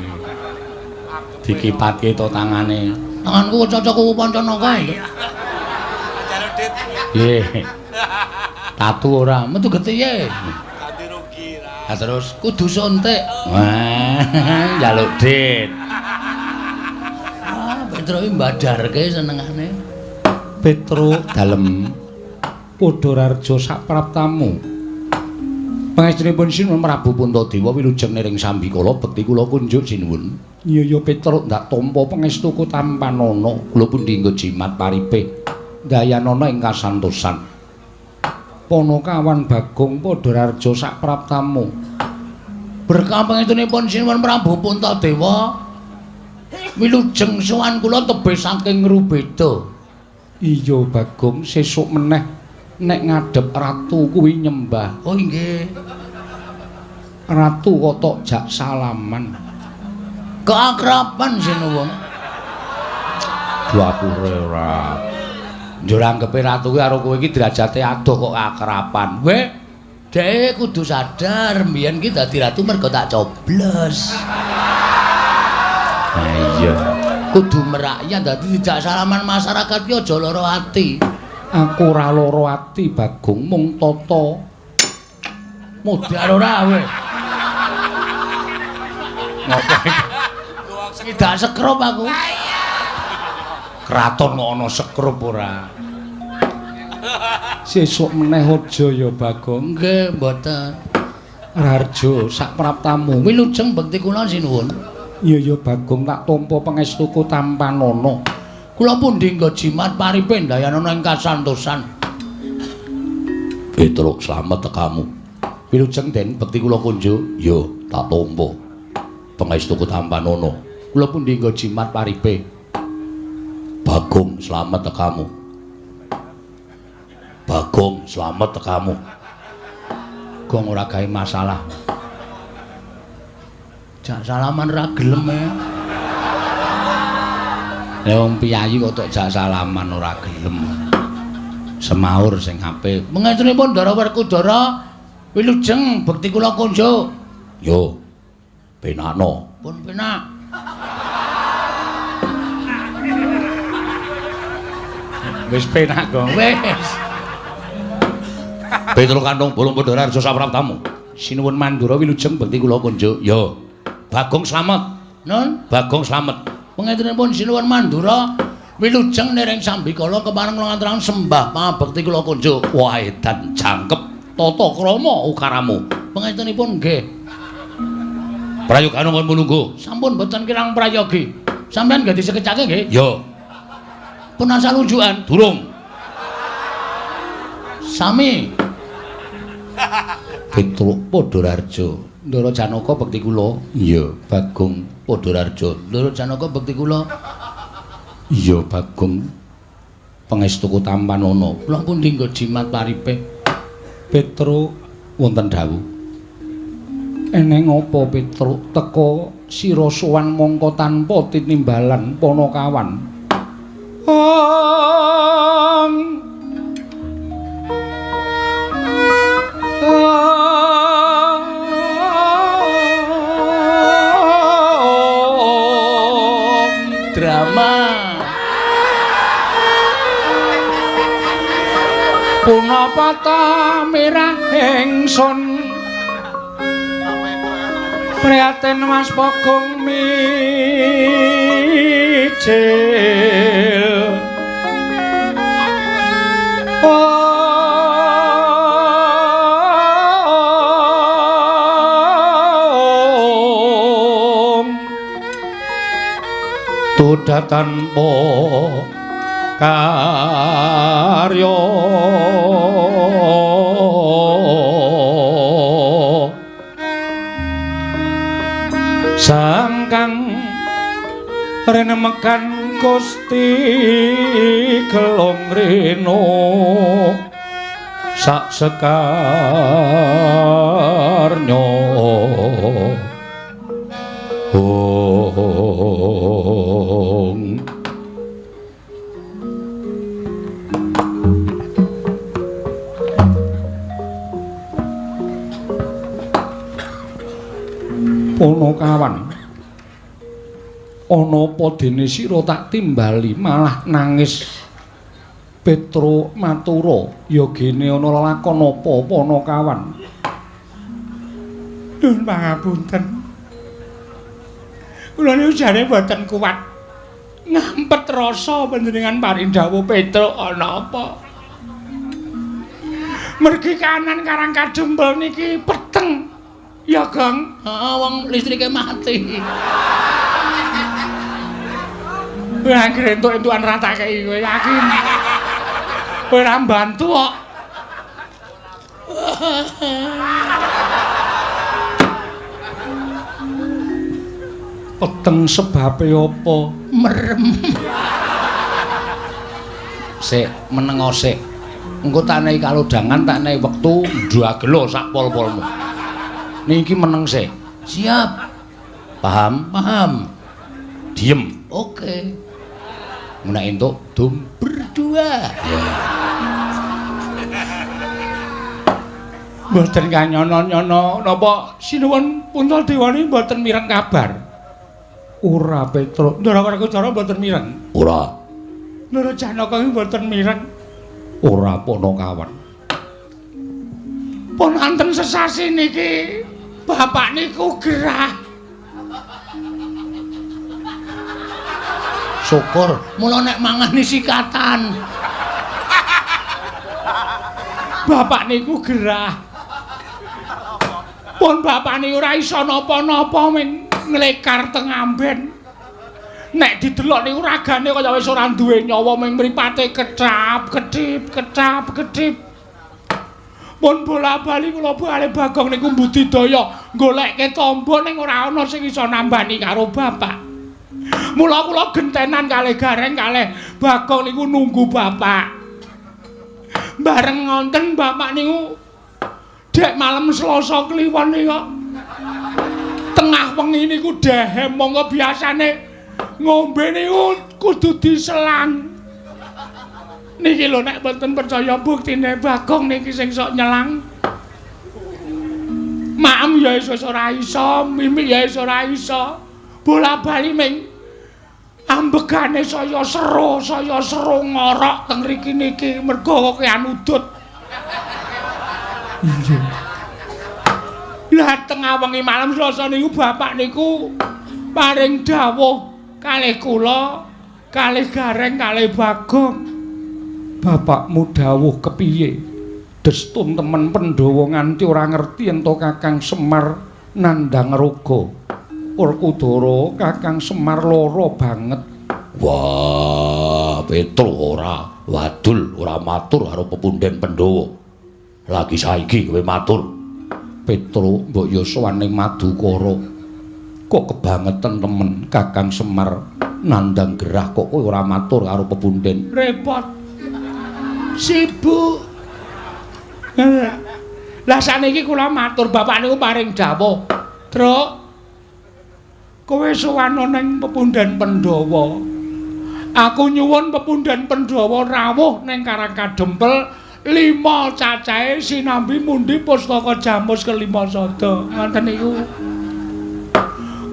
Dikipatke to tangane. Tanganku cocok kuwu Pancanaka. Nggih. Tatu ora metu getihe. Ganti rugi ra. Ha terus kudu suntik. Wah, njaluk dit. Ah, Petruk iki mbadarke senengane. Petruk dalem Padhararja sapraptamu. Pangestunipun Sinuwun Prabu Puntadewa wilujeng niring sambikala bekti kula kunjuk sinuwun. Iya ya Petruk ndak tampa pangestuku tampanana. Kula pundi nggo jimat paripe dayanana ing kasantosan. Panakawan Bagong Padhararja sapraptamu. Berkah pangestunipun Sinuwun Prabu Puntadewa wilujeng sowan kula tebih saking Ngrubeda. Iya Bagong, sesuk meneh nek ngadhep ratu kuwi nyembah. Oh inggih. Ratu kok tok jak salaman. Keakraban sinuwun. Dapure ora. Njur anggepe ratu kuwi karo kowe iki derajate adoh kok akraban. Weh, dhek kudu sadar mbiyen ki dadi ratu mergo tak coblos. Ha iya. Kudu merakyat dadi dijak salaman masyarakat ki aja lara ati. Aku ora lara ati Bagong, mung tata modar ora kowe. Ngopo iki? Tidak sekrup aku. Kraton kok ana sekrup ora. Sesuk meneh aja ya Bagong. Nggih, mboten. Raharja sapraptamu. Wilujeng bekti kula sinuwun. Iya ya Bagong, tak tampa pangestuku tampanana. Kula pundi nggo jimat paripe ndayanana ing kasantosan. Petruk slamet tekamu. Wilujeng den bekti kula kunjuk. Yo, tak tampa pangestuku tampanana. Kula pundi nggo jimat paripe. Bagong slamet tekamu. Bagong slamet tekamu. Gong ora gawe masalah. Jak salaman ra gelem e. Lah wong piyayi kok tok jak salaman ora gelem. Semaur sing apik. Mengestunipun Ndara Werkudara wilujeng bekti kula kunjuk. Yo. Penakno. Pun penak. Wis penak, Gong. Wis. Petruk Kantong Bolong Padhararja sapraptamu. Sinuwun Mandura wilujeng bekti kula kunjuk. Yo. Bagong slamet. Nun, Bagong slamet. Pangestunipun Sinuwun Mandura wilujeng niring sambikala kepareng kula ngaturaken sembah pangabekti kula kunjuk. Wah, edan jangkep tata krama ukaramu. Pangestunipun nggih. Prayogane kon mulungguh. Sampun boten kirang prayogi. Sampeyan nggih disekecake nggih? Yo. Pun asal unjukan. Durung. Sami. Petruk Padhararja Ndara Janaka bekti kula. Iya, Bagong Padhararja. Ndara Janaka bekti kula. Iya, Bagong pangestuku tampanana. Kula pundi nggo jimat paripe? Petruk wonten dawuh. Eneng apa Petruk teka sira sowan mongko tanpa tinimbalan Panakawan? Ong drama. Punapa ta mirah ingsun prihatin Mas Bagong mijil. Om Tuda tanpa karya sangkang renemekan Gusti Gelong Reno sak sekarnya. Ong Panakawan, ana apa dene sira tak timbali malah nangis? Petruk matura, ya gene ana lelakon apa Panakawan? Nyuwun pangapunten. Kula niku jane mboten kuat ngampet rasa panjenengan paring dawuh Petruk ana apa? Mergi kanan Karang Kadempel niki peteng. Ya, Gong. Heeh, wong listrike mati. Kowe anggere entuk-entukan ra tak kei kowe yakin. Kowe ora mbantu kok. Peteng sebabe apa? Merem. Sik, menengo sik. Engko tak nehi kalodhangan, tak nehi wektu ndagelo sak pol-polmu. Niki meneng sik. Siap. Paham? Paham. Diem. Oke. Nek entuk dum berdua. Ya. Mboten kanyono-nyono napa sinuwun Puntadewa niki mboten mireng kabar. Ora Petruk. Ndara Werkudara mboten mireng. Ora. Ndara Janaka iki mboten mireng. Ora Panakawan. Pun wonten sesasi niki bapak niku gerah. Syukur, mula nek mangan sikatan. Bapak niku gerah. Pun bapak niku ora iso napa-napa ming nglekar teng amben. Nek didelok niku ragane kaya wis ora duwe nyawa ming mripate kecap, kedip, kecap, kedip. Pun bola-bali kula bali Bagong niku mbudidaya golekke tamba ning ora ana sing iso nambani karo bapak. Mula kula gentenan kalih Gareng kalih Bagong niku nunggu bapak. Bareng ngonten bapak niku dek malam Selasa Kliwon niku tengah wengi niku dehem monggo biasane ngombe niku kudu diselang. Niki lho nek mboten percaya buktine Bagong niki sing sok nyelang. Maem ya iso ora iso, mimik ya iso ora iso. Bola-bali ming ambegane saya seru ngorok teng mriki niki mergo kakean udut. Iya. Lah tengah wengi malam Selasa niku bapak niku paring dawuh kalih kula, kalih Gareng, kalih Bagong. Bapakmu dawuh kepiye? Destun temen Pandhawa nganti ora ngerti ento Kakang Semar nandhang raga. Werkudara Kakang Semar lara banget. Wah, Petruk ora wadul, ora matur karo pepunden Pandhawa. Lagi saiki kowe matur. Petro mbok ya sowan ning Madukara. Kok kebangetan temen Kakang Semar nandhang gerah kok kowe ora matur karo pepunden. Repot. Sibuk. Lah saniki kula matur bapak niku paring dawuh. Truk, kowe sowan ning pepunden Pandhawa. Aku nyuwun pepunden Pandhawa rawuh ning Karang Kadempel 5 cacahe sinambi mundi pustaka jamus kelima sada. Ngoten niku.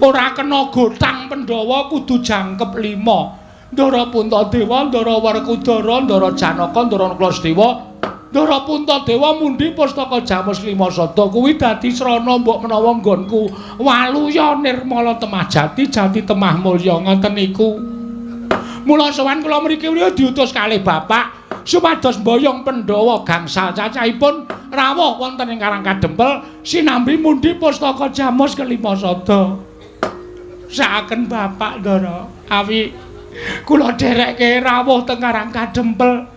Ora kena gotang Pandhawa kudu jangkep 5. Ndara Puntadewa, Ndara Werkudara, Ndara Janaka, Ndara Nakula. Ndara Puntadewa mundi pustaka jamus lima sada kuwi dadi srana mbok menawa nggonku waluya nirmala temah jati jati temah mulya ngoten niku. Mula sowan kula mriki diutus kalih bapak supados mboyong Pandhawa gangsal cacahipun rawuh wonten ing Karang Kadempel sinambi mundi pustaka jamus kelima sada. Saaken bapak Ndara awi kula dherekke rawuh teng Karang Kadempel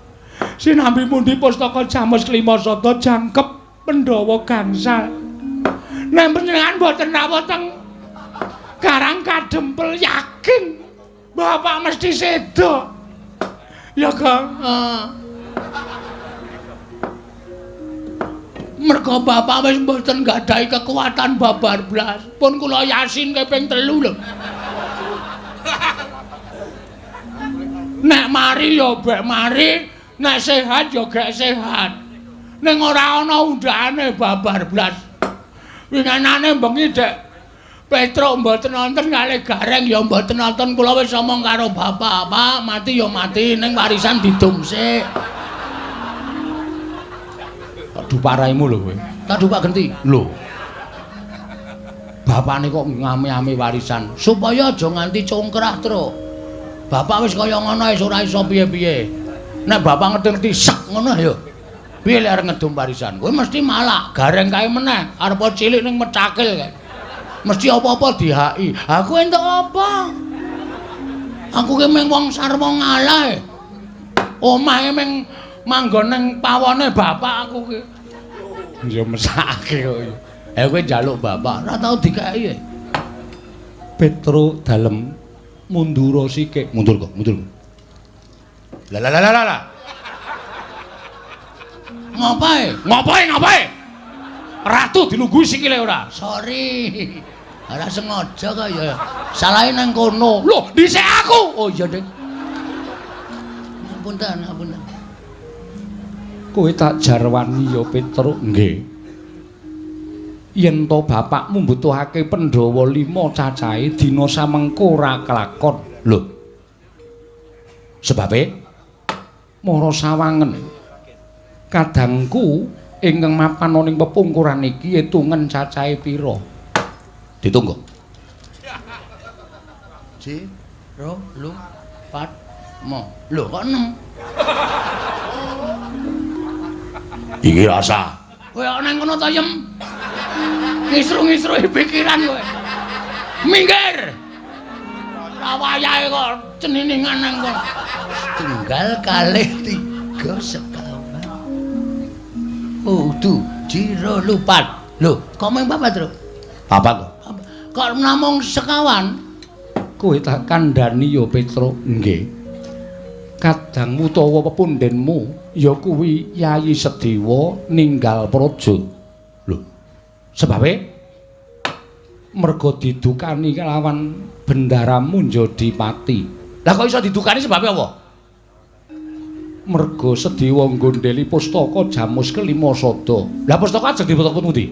sinambi mundi pustaka jamus kelima sada jangkep Pandhawa gangsal. Nek panjenengan mboten rawuh teng Karang Kadempel yakin bapak mesti sedo. Ya Kang. Mergo bapak wis mboten nggadahi kekuatan babar blas. Pun kula yasin kaping 3 lho. Nek mari ya bek mari, nek sehat ya gek sehat. Ning ora ana undhakane babar blas. Winginane bengi Dek Petruk mboten nonton kalih Gareng ya mboten nonton, kula wis omong karo bapak, Pak, mati ya mati ning warisan didum sik. Aduh paraimu lho kowe. Tak dupak genti. Lho. Bapakne kok ngame-ame warisan supaya aja nganti congkrah, Truk. Bapak wis kaya ngono wis ora iso piye-piye. Nek bapak ngerti-ngerti sek ngono ya. Piye lek arep ngedum warisan? Kowe mesti malak, Gareng kae meneh, arep cilik ning mecakil kae. Mesti apa-apa dihaki. Aku entuk apa? Aku ki mung wong sarwa ngalah. Omahe mung manggon ning pawone bapak aku ki. Ya mesakake kok. Kowe njaluk bapak, ora tau dikeki. Petro dalem mundura sikik. Mundur kok, mundur. Lah lah lah lah. Ngopae? Ngopae, ngopae? Ratu dilungguhi sikile ora? Sorry. Ora sengaja kok ya. Salahe nang kono. Lho, dhisik aku. Oh iya, Dik. Ngapunten, ngapunten. Kowe tak jarwani ya, Petruk. Nggih. Yen to bapakmu mbutuhake Pandhawa 5 cacahe dina samengko ora kelakon. Lho. Sebabe mara sawangen. Kadangku ingkang mapan ning pepungkuran iki etungen cacahe pira? Ditunggu. 1 2 3 4 5. Lho kok 6? Iki rasa. Kowe kok nang kono to, Yem? Ngisru-ngisruhi pikiran kowe. Minggir. Ora wayahe kok ceniningan nang kono. Tunggal kalih 3 sekawan. Oh, du, jiro lupat. Lho, kok mung papat, Truk? Papat kok. Kok namung sekawan? Kowe tak kandhani ya, Petruk. Nggih. Kadangmu utawa pepundenmu ya kuwi Yayi Sedewa ninggal praja. Lho. Sebabe mergo didukani kelawan Bendara Munjadipati. Lah kok iso didukani sebabe apa? Mergo Sedewa nggondheli pustaka jamus kelima sada. Lah pustaka ajeng diputuk pundi?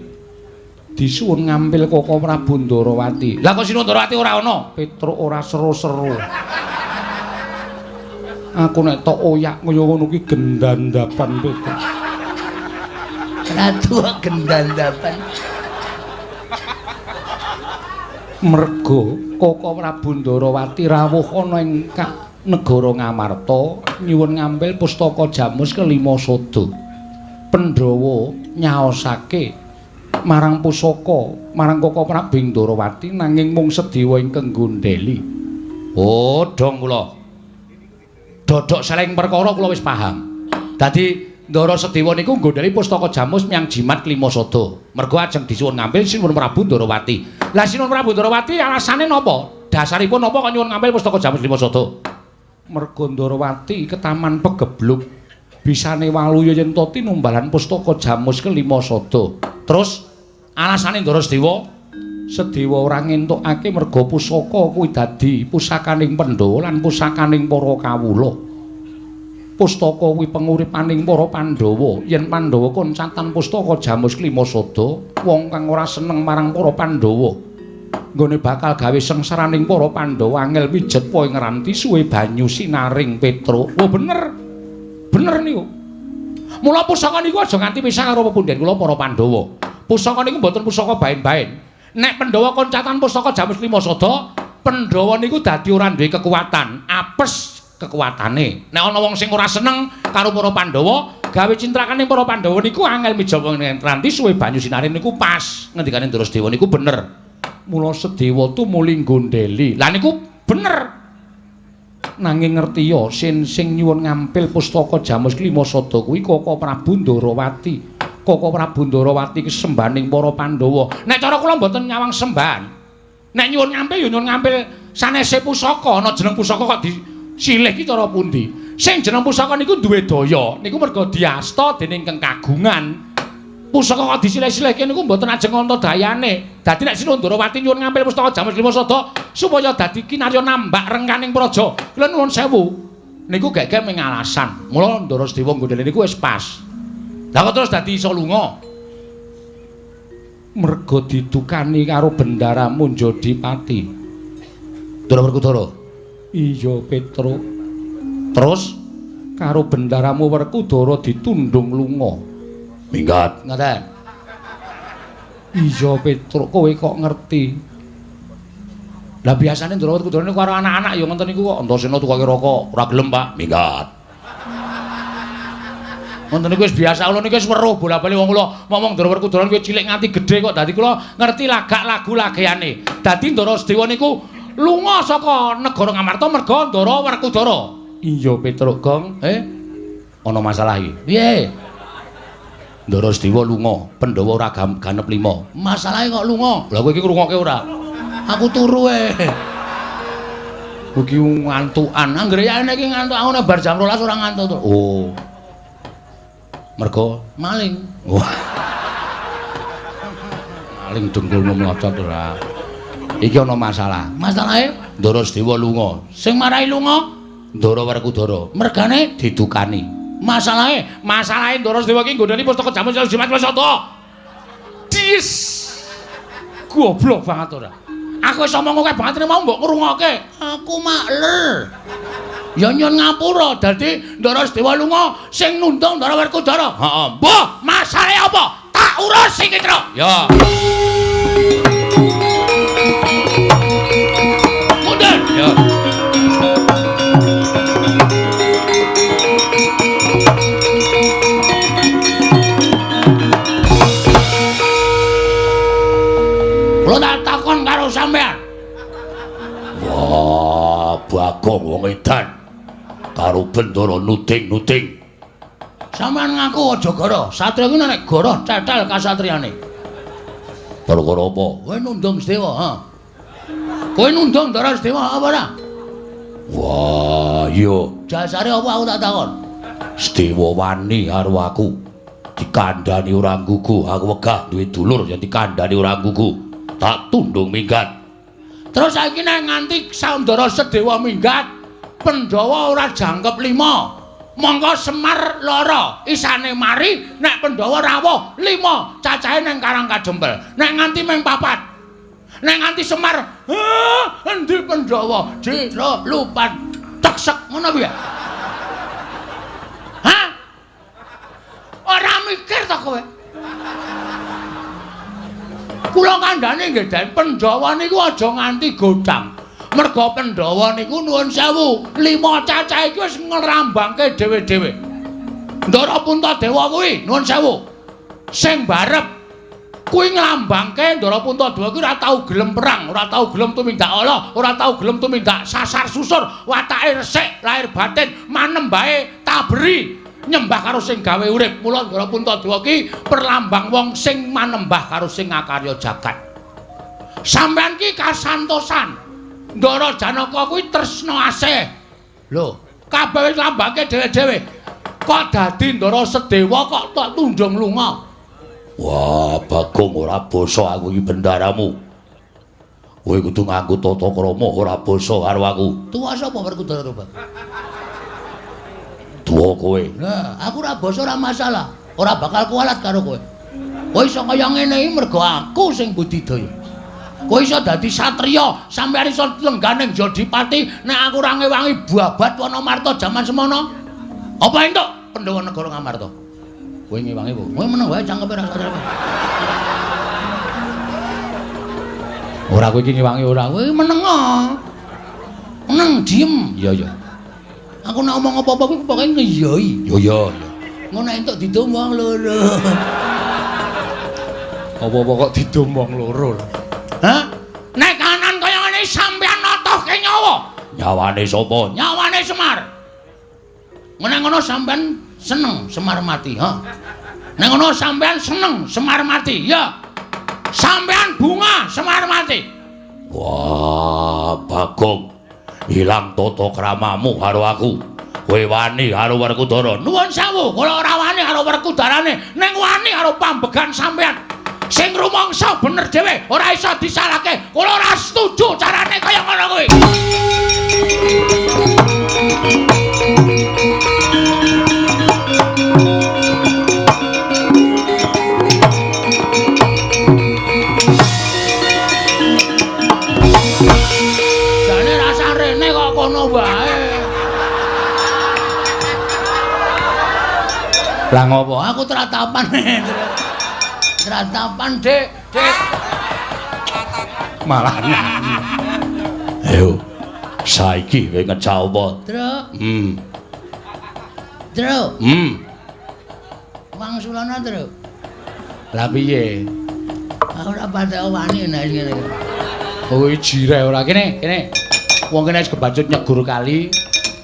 Disuwun ngampil Koko Prabu Ndarawati. Lah kok Sinuwun Ndarawati ora ana? Petruk ora seru-seru. Aku nek tok oyak kaya ngono kuwi gendandapan Petruk. Ratu gendandapan. Mergo Koko Prabu Ndarawati rawuh ana ing negara Ngamarta nyuwun ngambil pustaka jamus kelima sada. Pandhawa nyaosake marang pusaka marang Koko Prabu Ndarawati nanging mung Sedewa ingkang nggondheli. Oh, dong kula. Dodok seleng perkara kula wis paham. Dadi Ndara Sedewa niku nggondheli pustaka Jamus miyang jimat Klima Sada. Mergo ajeng disuwun ngampil Sinuwun Prabu Ndarawati. Lah Sinuwun Prabu Ndarawati alasane napa? Dasaripun napa kok nyuwun ngampil pustaka Jamus Klima Sada? Mergo Ndarawati ketaman pegebluk bisane waluya yen to tinumbalan pustaka Jamus Kelima Sada. Terus alasane Ndara Sedewa, Sedewa ora ngentukake merga pusaka kuwi dadi pusakaning Pandhawa lan pusakaning para kawula. Pustaka kuwi penguripaning para Pandhawa. Yen Pandhawa koncatan pustaka Jamus Klima Sada, wong kang ora seneng marang para Pandhawa nggone bakal gawe sengsaraning para Pandhawa angel pijet po ing ranti suwe banyu sinaring Petruk. Oh bener. Bener niku. Mula pusaka niku aja nganti pisah karo pepundhen kula para Pandhawa. Pusaka niku mboten pusaka baen-baen. Nek Pandhawa koncatan pustaka Jamus Klima Sada, Pandhawa niku dadi ora duwe kekuatan, apes kekuatane. Nek ana wong sing ora seneng karo para Pandhawa, gawe cintrakane para Pandhawa niku angel mijawa ranti suwe banyu sinare niku pas. Ngendikane Ndara Sedewa niku bener. Mula Sedewa tumuli nggondheli. Lah niku bener. Nanging ngerti ya sing nyuwun ngampil pustaka Jamus Klima Sada kuwi Koko Prabu Ndarawati. Koko Prabu Ndarawati kesembahaning para Pandhawa. Nek cara kula mboten nyawang sembahan. Nek nyuwun ngampil ya nyuwun ngampil sanese pusaka, ana jeneng pusaka kok disilih iki cara pundi? Sing jeneng pusaka niku duwe daya, niku merga diasta dening keng kagungan. Pusaka kok disilih-silihke niku mboten ajeng ana dayane. Dadi nek Sinuwun Ndarawati nyuwun ngampil pustaka Jamus Klima Sada supaya dadi kinarya nambak rengkaning praja. Kula nuwun sewu. Niku gek-gek mung alasan. Mula Ndara Sedewa nggondheli niku wis pas. Lah kok terus dadi iso lunga? Merga didukani karo Bendara Munjodipati. Ndara Werkudara. Iya, Petruk. Terus karo bendaramu Werkudara ditundung lunga. Minggat. Ngoten. Iya, Petruk, kowe kok ngerti? Lah biasane Ndara Werkudara niku karo anak-anak ya ngoten niku kok. Antasena tukoke rokok, ora gelem, Pak. Minggat. Ngoten niku wis biasa, kula niku wis weruh bola-bali wong kula ngomong Ndara Werkudara niku cilik nganti gedhe kok dadi kula ngerti lagak lagu lageane. Dadi Ndara Sedewa niku lunga saka negara Ngamarta merga Ndara Werkudara. Iya, Petruk Gong. Ana masalah iki. Piye? Ndara Sedewa lunga, Pandhawa ora ganep 5. Masalahe kok lunga? Lah kowe iki ngrungokke ora? Aku turu e. Kowe iki ngantukan. Anggere yane iki ngantuk aku nek bar jam 12 ora ngantuk to. Oh. Mergo maling. Wah. Maling dengkulmu mlocot ora. Iki ana masalah. Masalahe Ndara Sedewa lunga. Sing marai lunga Ndara Werkudara. Mergane didukani. Masalahe, masalahe Ndara Sedewa iki nggondheli pustaka Jamus Jimat Sada. Dis. Goblok banget ora. Aku wis omong akeh banget mau mbok ngrungokke. Aku makler. Ya nyun ngapura dadi Ndara Sedewa lunga sing nundung Ndara Werkudara. Heeh. Mbah, masalahe apa? Tak urus iki, Truk. Ya. Mundur. Ya. Kula tak takon karo sampean. Wah, Bagong wong edan. Karo Bendara nuding-nuding. Sampeyan ngaku aja goro. Satria kuwi nek goro cetel kasatriyane. Perkara apa? Kowe nundung Sedewa, ha. Kowe nundung Ndara Sedewa apa ora? Wah, iya. Jasare apa aku tak takon? Sedewa wani karo aku. Dikandhani ora nggugu, aku wegah duwe dulur yen dikandhani ora nggugu. Tak tundung minggat. Terus saiki nek nganti Ndara Sedewa minggat, Pandhawa ora jangkep 5. Mongko Semar lara, isane mari nek Pandhawa rawuh 5, cacahe nang Karang Kajempel. Nek nganti mung 4. Nek nganti Semar, endi Pandhawa? Jero lupan teksek ngono piye? Hah? Ora mikir ta kowe? Kula kandhane nggih Den, Pandhawa niku aja nganti godhang. Merga Pandhawa niku nuwun sewu, 5 cacah iki wis ngrambangke dhewe-dhewe. Ndara Puntadewa kuwi nuwun sewu. Sing barep kuwi nglambangke Ndara Puntadewa kuwi ora tau gelem perang, ora tau gelem tumindak ala, ora tau gelem tumindak sasar susur, watake resik, lahir batin, manembahe taberi. Nyembah karo sing gawe urip. Mula Ndara Puntadewa ki perlambang wong sing manembah karo sing ngakarya jagat. Sampeyan ki kasantosan. Ndara Janaka kuwi tresna asih. Lho, kabeh wis lambangke dhewe-dhewe. Kok dadi Ndara Sedewa kok tok tundhung lunga? Wah, Bagong ora basa aku iki bendaramu. Kowe kudu nganggo tata krama ora basa karo aku. Tuwa sapa Werkudara to, Bang? Tuwa kowe. Lah, aku ora basa ora masalah. Ora bakal kualat karo kowe. Kowe iso kaya ngene iki mergo aku sing budidaya. Kowe iso dadi satriya, sampeyan iso lengganing Jodipati nek aku ora ngewangi babat Wanamarta jaman semono. Apa entuk Pandhawa negara Ngamarta? Kowe ngewangi apa? Kowe meneng wae cangkeme ra sadar. Ora kowe iki ngewangi ora. Kowe meneng. Meneng diem. Iya iya. Aku nek omong apa-apa kuwi pokoke ngeyoi. Iya iya iya. Ngono entuk didum wong loro. Apa-apa kok didum wong loro. Hah? Nek kanan kaya ngene sampeyan notohke nyawa. Nyawane sapa? Nyawane Semar. Nek ngono sampeyan seneng Semar mati, ha? Nek ngono sampeyan seneng Semar mati, ya. Sampeyan bunga Semar mati. Wah, Bagong. Ilang tata kramamu karo aku. Kowe wani karo Werkudara. Nuwun sewu, kula ora wani karo Werkudarane, ning wani karo pambegan sampeyan. Sing rumangsa bener dhewe, ora iso disalahke. Kula ora setuju carane kaya ngono kuwi. Jane rasa rene kok kono wae. Lah ngopo? Aku tratapan. Tratapan, Dik. Dik. Malah nyanyi. Ayo. Saiki kowe ngecau apa? Truk. Truk. Wangsulana, Truk. Lah piye? Aku ora patek wani nek ngene iki. Kowe jireh ora kene, kene. Wong kene wis kebacut nyegur kali,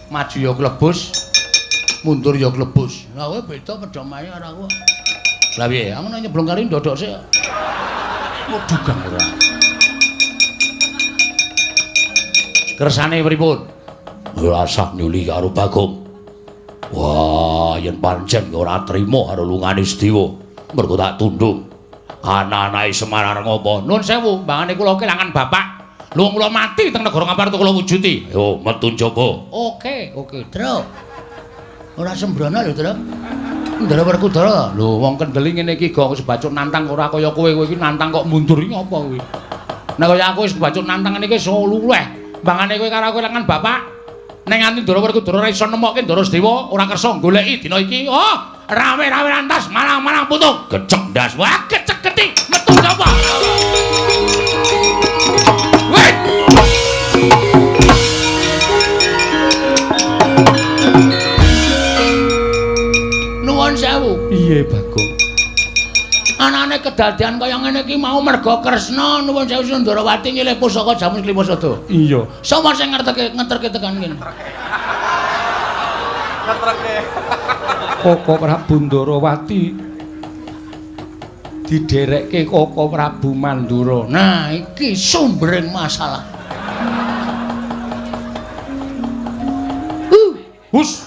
maju ya klebus, mundur ya klebus. Lah kowe beda pedomane karo aku. Lah piye? Aku nek nyeblung kali ndodok sik. Waduh gang ora. Kersane pripun? Ora usah nyuli karo Bagong. Wah, yen pancen ora trima karo lungane Sedewa, mergo tak tundung. Ana-anake Semar arep ngopo? Nuwun sewu, mbangane kula kelangan bapak. Lho kula mati teng negara Ngamarta kula wujudi. Yo metu njaba. Oke, oke. Truk. Ora sembrono lho, Truk. Ndara Werkudara. Lho wong kendeli ngene iki gong wis bacut nantang ora kaya kowe, kowe iki nantang kok mundur iki apa kowe? Nek kaya aku wis bacut nantang ngene iki iso luweh. Mbangane kowe karo aku kelangan bapak. Nek nganti Ndara Werkudara ora iso nemokke Ndara Sedewa, ora kersa goleki dina iki. Oh, rawe-rawe lantas malang-malang putung. Gecek ndas. Wah, gecek geti metu sapa? Weh. Nuwun sewu. Piye, Bagong? Anane kedadian kaya ngene iki mau mergo Kresna nuwun sewu Sundarawati nyilih pusaka Jamus Klimasada. Iya. Sapa sing ngerteke ngeterke tekan kene? Ngeterke. Koko Prabu Ndarawati didherekke Koko Prabu Mandura. Nah, iki sumbering masalah. Hus.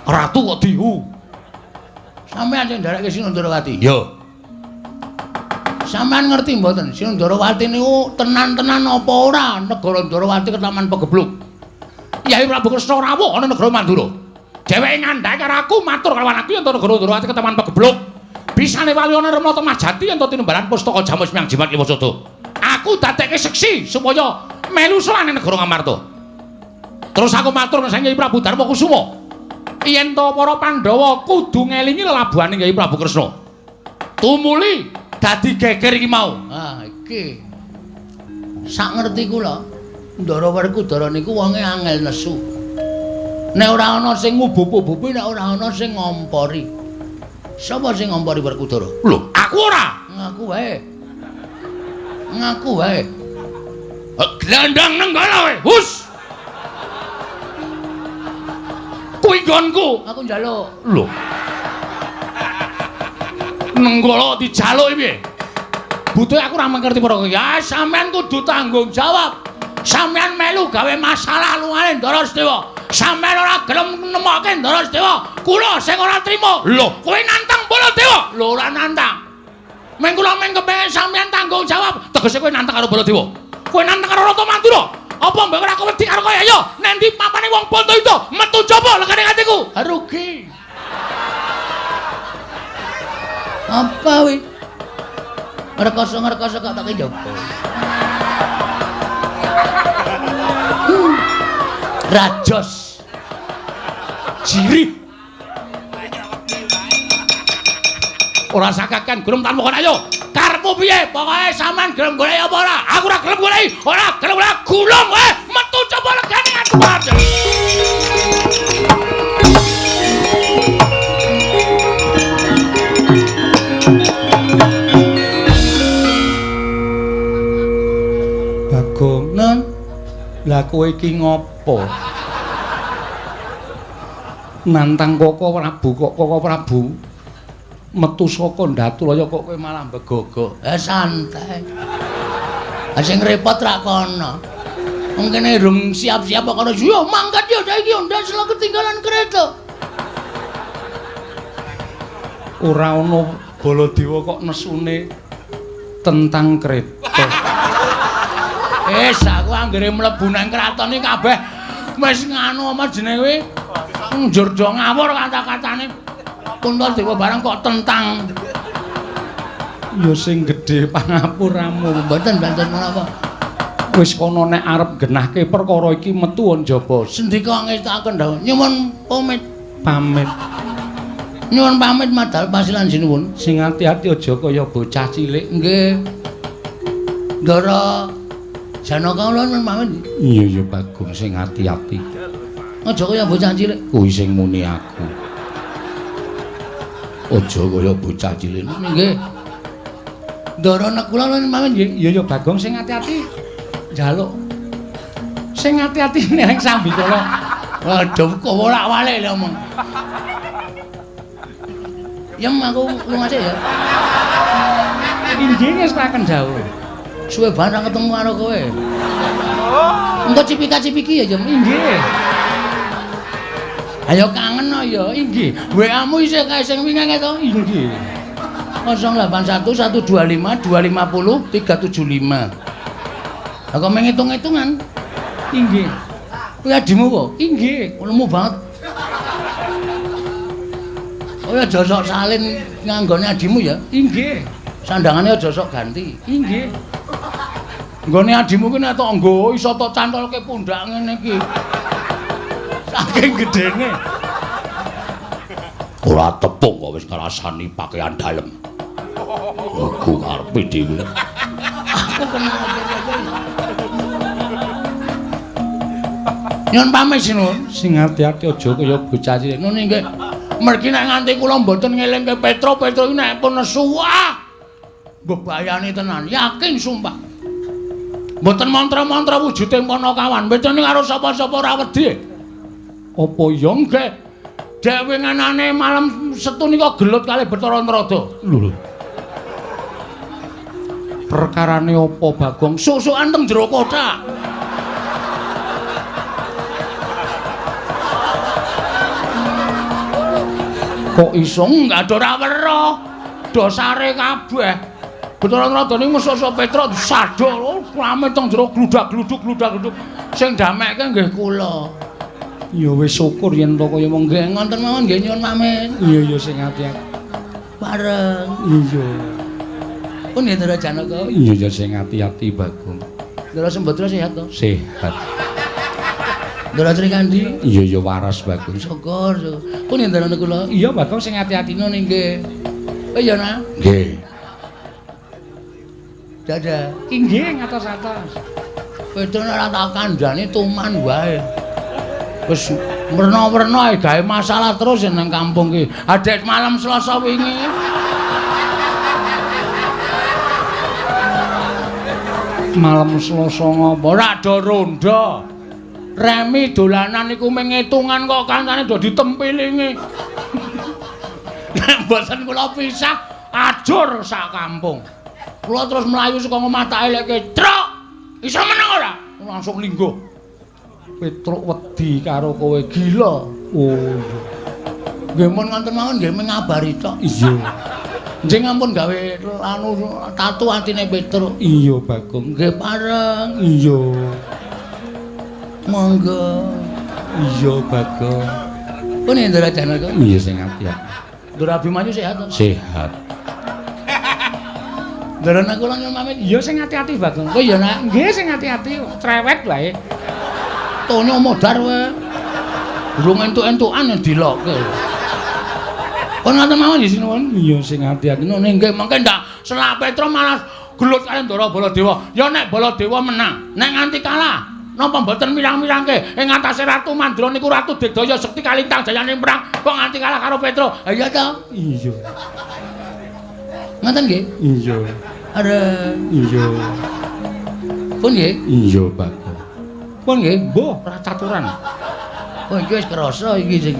Ratu kok dihu. Sampeyan sing nderekke Sinundarawati? Iya. Sampeyan ngerti mboten Sinundarawati niku tenan-tenan apa ora negara Ndarawati ketaman pegebluk? Yai Prabu Kresna rawuh ana negara Mandura. Dheweke ngandhake karo aku matur karo aku yen negara Ndarawati ketaman pegebluk. Bisane wali ana Remnata Majati yen tinembalan pustaka Jamus Miang Jimat Limasada. Aku dadekke seksi supaya melu sowan ning negara Ngamarta. Terus aku matur nang Kyai Prabu Darma Kusuma. Yen to para Pandhawa kudu ngelingi lelabuhane Kyai Prabu Kresna. Tumuli dadi geger iki mau. Ah, iki. Sak ngerti kula, Ndara Werkudara niku wonge angel nesu. Nek ora ana sing ngubup-ubupi, nek ora ana sing ngompori. Sapa sing ngompori Werkudara? Lho, aku ora. Ngaku wae. Ngaku wae. Glandang nenggala wae. Hus. Kowe Kuwi nggonku. Aku njaluk. Lho. Nenggala dijaluki piye? Butuhe aku ora ngerti perkara. Ya sampean kudu tanggung jawab. Sampean melu gawe masalah lungane Ndara Sedewa. Sampean ora gelem nemokke Ndara Sedewa. Kula sing ora trima. Lho, kowe nantang Baladewa? Lho, ora nantang. Meng kula meng kepengin sampean tanggung jawab. Tegese kowe nantang karo Baladewa. Kowe nantang karo Ratu Mandura. Apa mbok ora wedi karo kowe? Ayo, nendi papane wong Bantayuda? Metu jaba legane atiku. Rugi. Apa wi? Ngrekoso-ngrekoso kok tak njaba. Rajos. Jirih. Ora sakakan gelem tanpa kon ayo. Karepmu piye? Pokoke sampean gelem golek apa ora? Aku ora gelem goleki. Ora gelem ora gulung kowe. Metu coba legane aku. Bagong, Nun, lah kowe iki ngopo? Nantang Koko Prabu kok Koko Prabu metu saka Ndatulaya kok kowe malah mbegogok. Santai. Sing repot rak kono. Wong kene rung siap-siap kok kono. Yo mangkat yo saiki yo ndak selo ketinggalan kereta. Ora ono Baladewa kok nesune tentang kereta. Wis aku anggere mlebu nang kraton iki kabeh wis nganu apa jenenge kuwi? Njur do ngawur kata-katane. Puntadewa barang kok tentang. Ya sing gedhe pangapuramu. Mboten mboten menapa. Wis kono nek arep genahke perkara iki metu njaba. Sendika ngestakaken dawuh. Nyuwun pamit. Pamit. Nyuwun pamit madal pasilan sinuwun. Sing ati-ati aja kaya bocah cilik. Nggih. Ndara Janaka kula nyuwun pamit. Iya ya Bagong sing ati-ati. Aja kaya bocah cilik. Kuwi sing muni aku. Aja kaya bocah cilik. Nggih. Ndara nek kula nyuwun pamit nggih. Iya ya Bagong sing ati-ati. Njaluk. Sing ati-ati ning sambikala. Waduh kok wolak-walik lho omong. Yem aku lunga sik ya. Inggih ngestaken dawuh. Suwe banget ra ketemu karo kowe. Engko cipika-cipiki ya, Jem. Inggih. Ayo kangen ya, inggih. WA-mu isih kae sing wingi to? Inggih. 081 125 250 375. Lah kok meng-hitung-hitungan? Inggih. Kuwi adimu apa? Inggih. Lemu banget. Oh ya aja sok salin nganggone adimu ya. Inggih. Sandangane aja sok ganti. Inggih. Nggone adimu ki nek tok nggo iso tok cantolke pundak ngene iki. Saking gedene. Ora tepung kok wis ngrasani pakaian dalem. Iku karepe dhewe. Aku kenal. Nyun pamit sinuwun. Sing ati-ati aja kaya bocah cilik. Nun nggih. Mergi nek nganti kula mboten ngelingke Petro, Petro iki nek pun nesu wah. Mbebayani tenan, yakin sumpah. Mboten mantra-mantra wujude Panakawan. Mboten karo sapa-sapa ora wedi. Apa ya nggih? Dek winginane malam Setu nika gelut kalih Bathara Narada. Lho. Perkarane apa Bagong? Sok-sokan teng jero kothak. Kok iso enggak ada ora weruh. Dosare kabeh. Bathara Narada niku mesuk-mesuk Petro disaduk, rame teng jero gludak-gluduk gludak-gluduk. Sing damekke nggih kula. Ya wis syukur yen to kaya wong nggih ngoten mawon nggih nyuwun pamit. Iya ya sing ati-ati. Bareng. Iya. Pun nggih Ndara Janaka. Iya ya sing ati-ati Bagong. Ndara Sembadra sehat to? Sehat. Ndara Srikandhi? Iya ya waras Bagong. Syukur. Pun nggih Ndara kula. Iya Bagong sing ati-ati nun nggih. Oh iya nah. Nggih. Dadah. Inggih ngatos-atos. Petro ora tak kandhani tuman wae. Wis werna-werna gawe masalah terus nang kampung ki. Adek malam Selasa wingi. Malam Selasa ngopo? Ora do rondo. Remi dolanan iku mung ngitungan kok kancane do ditempilingi. Nek mboten kula pisah ajur sak kampung. Kula terus mlayu saka omah tak elekke, "Truk, iso meneng ora?" Langsung lingguh. Petruk wedi karo kowe gila. Oh iya. Nggih mun ngoten mawon nggih mengabari tok. Iya. Nggih ampun gawe anu tatu atine Petruk. Iya, Bagong. Nggih pareng. Iya. Monggo. Iya, Bagong. Pun Ndara Janaka. Iya sing ati-ati. Ndara Abimanyu sehat to? Sehat. Ndara kula nyuwun pamit. Iya sing ati-ati, Bagong. Oh iya, Nak. Nggih sing ati-ati, cerewet wae. Tonyo modar wae. Durung entuk-entukan dilokke. Pun ngoten mawon nggih sinuwun. Iya sing ati-ati. Ngono nggih mengke ndak selak Petro malah gelut karo Ndara Baladewa. Ya nek Baladewa menang, nek nganti kalah napa mboten mirang-mirangke ing atase Ratu Mandra niku Ratu Digdaya Sekti Kalintang jayane perang kok nganti kalah karo Petro. Ha iya to? Iya. Ngoten nggih? Iya. Are. Iya. Pun nggih? Iya, Bagong. Pun nggih? Mbuh, ora caturan. Oh iki wis kerasa iki sing.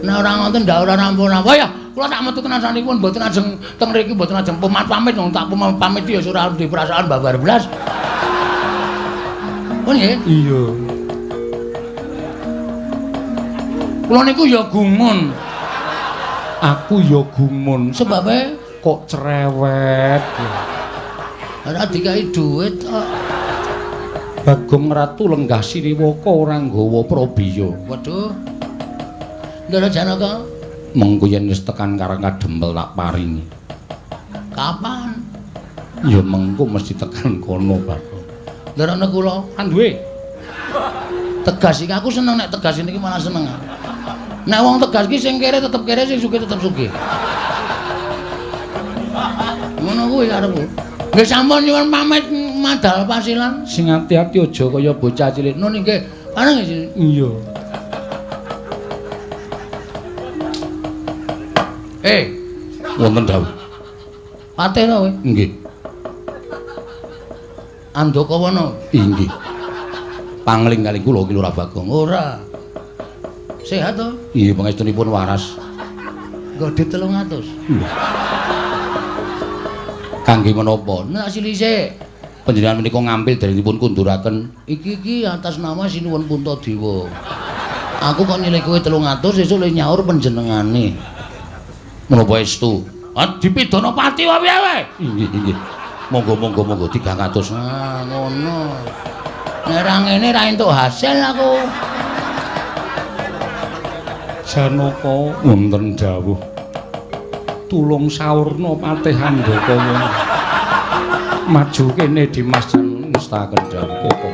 Nek ora ngoten ndak ora rampung-rampung ya. Kula tak metu tenan sanipun mboten ajeng teng mriki mboten ajeng pamit-pamit wong tak pamit ya ora duwe perasaan babar blas. Pun nggih? Iya. Kula niku ya gumun. Aku ya gumun. Sebabe kok cerewet. Ora dikai dhuwit kok. Bagong Ratu lenggah siriwaka ora nggawa prabiya. Waduh. Ndara Janaka, mengko yen wis tekan Karang Kadempel tak paringi. Kapan? Ya mengko mesti tekan kono, Bagong. Ndara kula kan duwe. Tegas iki aku seneng nek tegas niki malah seneng. Nek wong tegas iki sing kere tetep kere, sing sugih tetep sugih. Ngono kuwi karepku. Nggih sampun nyuwun pamit madal pasilan. Sing ati-ati aja kaya bocah cilik. Nun nggih. Pareng nggih. Iya. Wonten dawuh. Patih to kowe? Nggih. Andakawana? Inggih. Pangling kalih kula ki Lurah Bagong. Ora. Sehat to? Iya, pangestunipun waras. Nggo dit 300. Kangge menapa? Nek silise. Panjenengan menika ngampil dalenipun kunduraken iki iki atas nama Sinuwun Puntadewa. Aku kok nyilih kowe 300 sesuk le nyaur panjenengane. Menapa estu? Ah dipidana pati wae piye? Inggih, inggih. Monggo monggo monggo 300. Ah ngono. Nek ora ngene ra entuk hasil aku. Janaka wonten dawuh. Tulung saurna Patih Andakawana. Maju kene Dimas jan ngestaken dawuh Koko.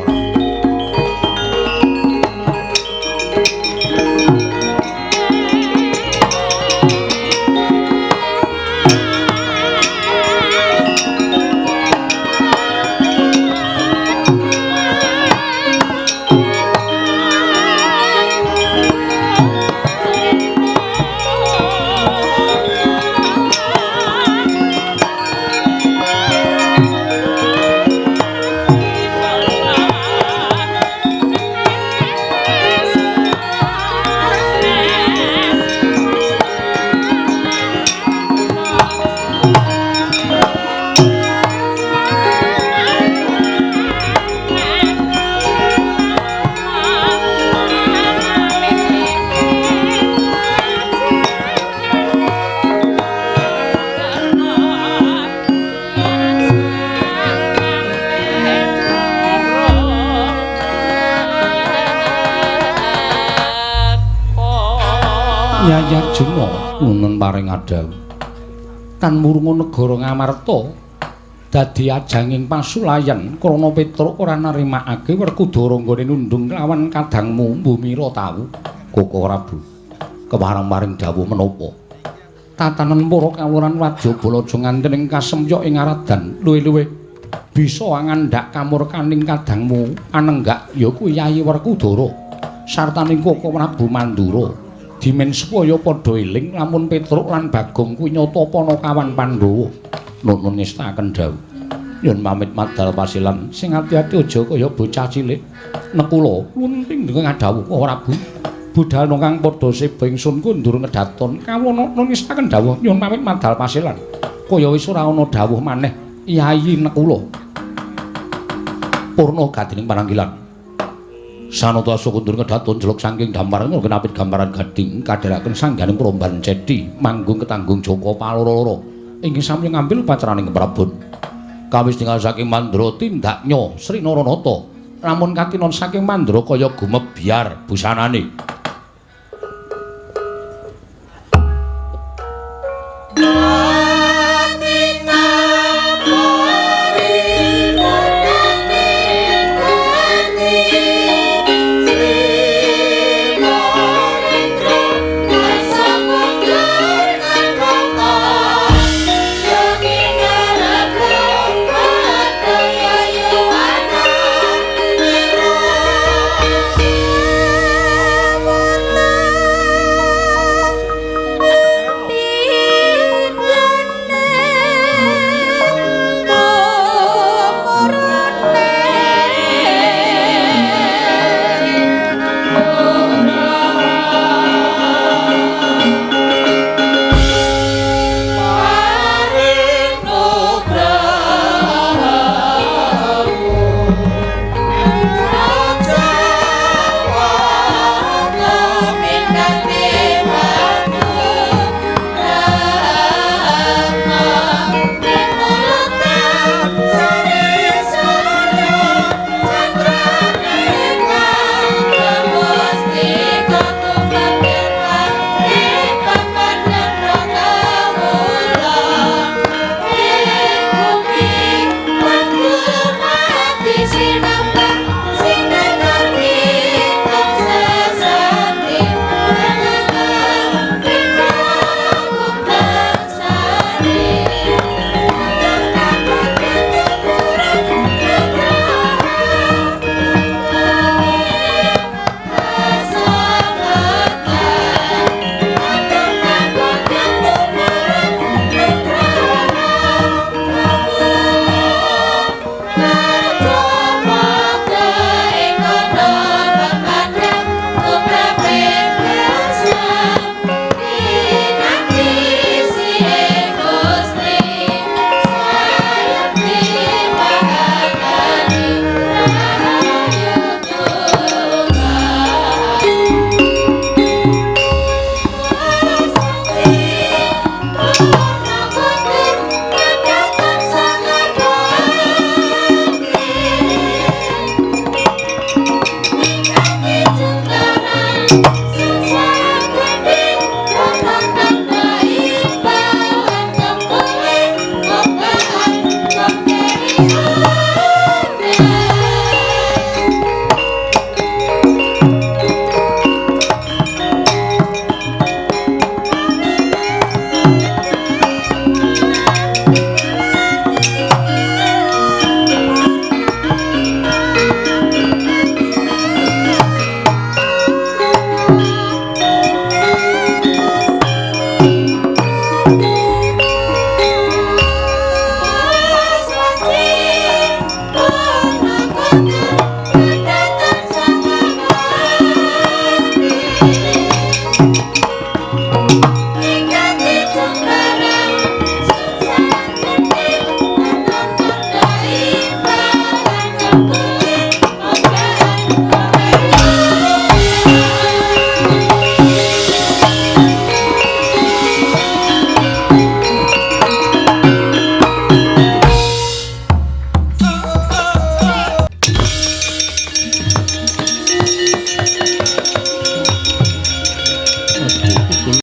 Nyai Arjuna nuwun paring adhawuh. Tan murunga negara Ngamarta dadi ajanging pasulayan krana Petruk ora nerimakake Werkudara nggone nundung lawan kadangmu Bumira tau. Koko Prabu kepareng-paring dawuh menapa? Tatanan para kawuran Wajabala aja nganti ing kasemyok ing aradan luwih-luwih bisa ngandhak kamurkaning kadangmu anenggak ya kuwi Yayi Werkudara sartaning Koko Prabu Mandura. Dimen supaya padha eling lamun Petruk lan Bagong kuwi nyata panakawan Pandhawa. Nuwun ngestaken dawuh. Nyun pamit madal pasilan sing ati-ati aja kaya bocah cilik. Nekula lunting ngadhawuh Prabu. Budal kang padha seba ingsun kundur ngedaton kawula nungisaken dawuh nyun pamit madal pasilan. Kaya wis ora ana dawuh maneh Yayi Nekula. Purna gadining pananggilan. Sanata asa kundur ngedaton jeluk saking damparan kenapit gambaran gading kadheraken sangganing promban cedi manggung ketanggung Joko paloro-loro inggih sami ngambil upacaraning Prabon. Kawis tinggal saking Mandra tindaknya Sri Naranata. Namun katinon saking Mandra kaya gumebyar busanane.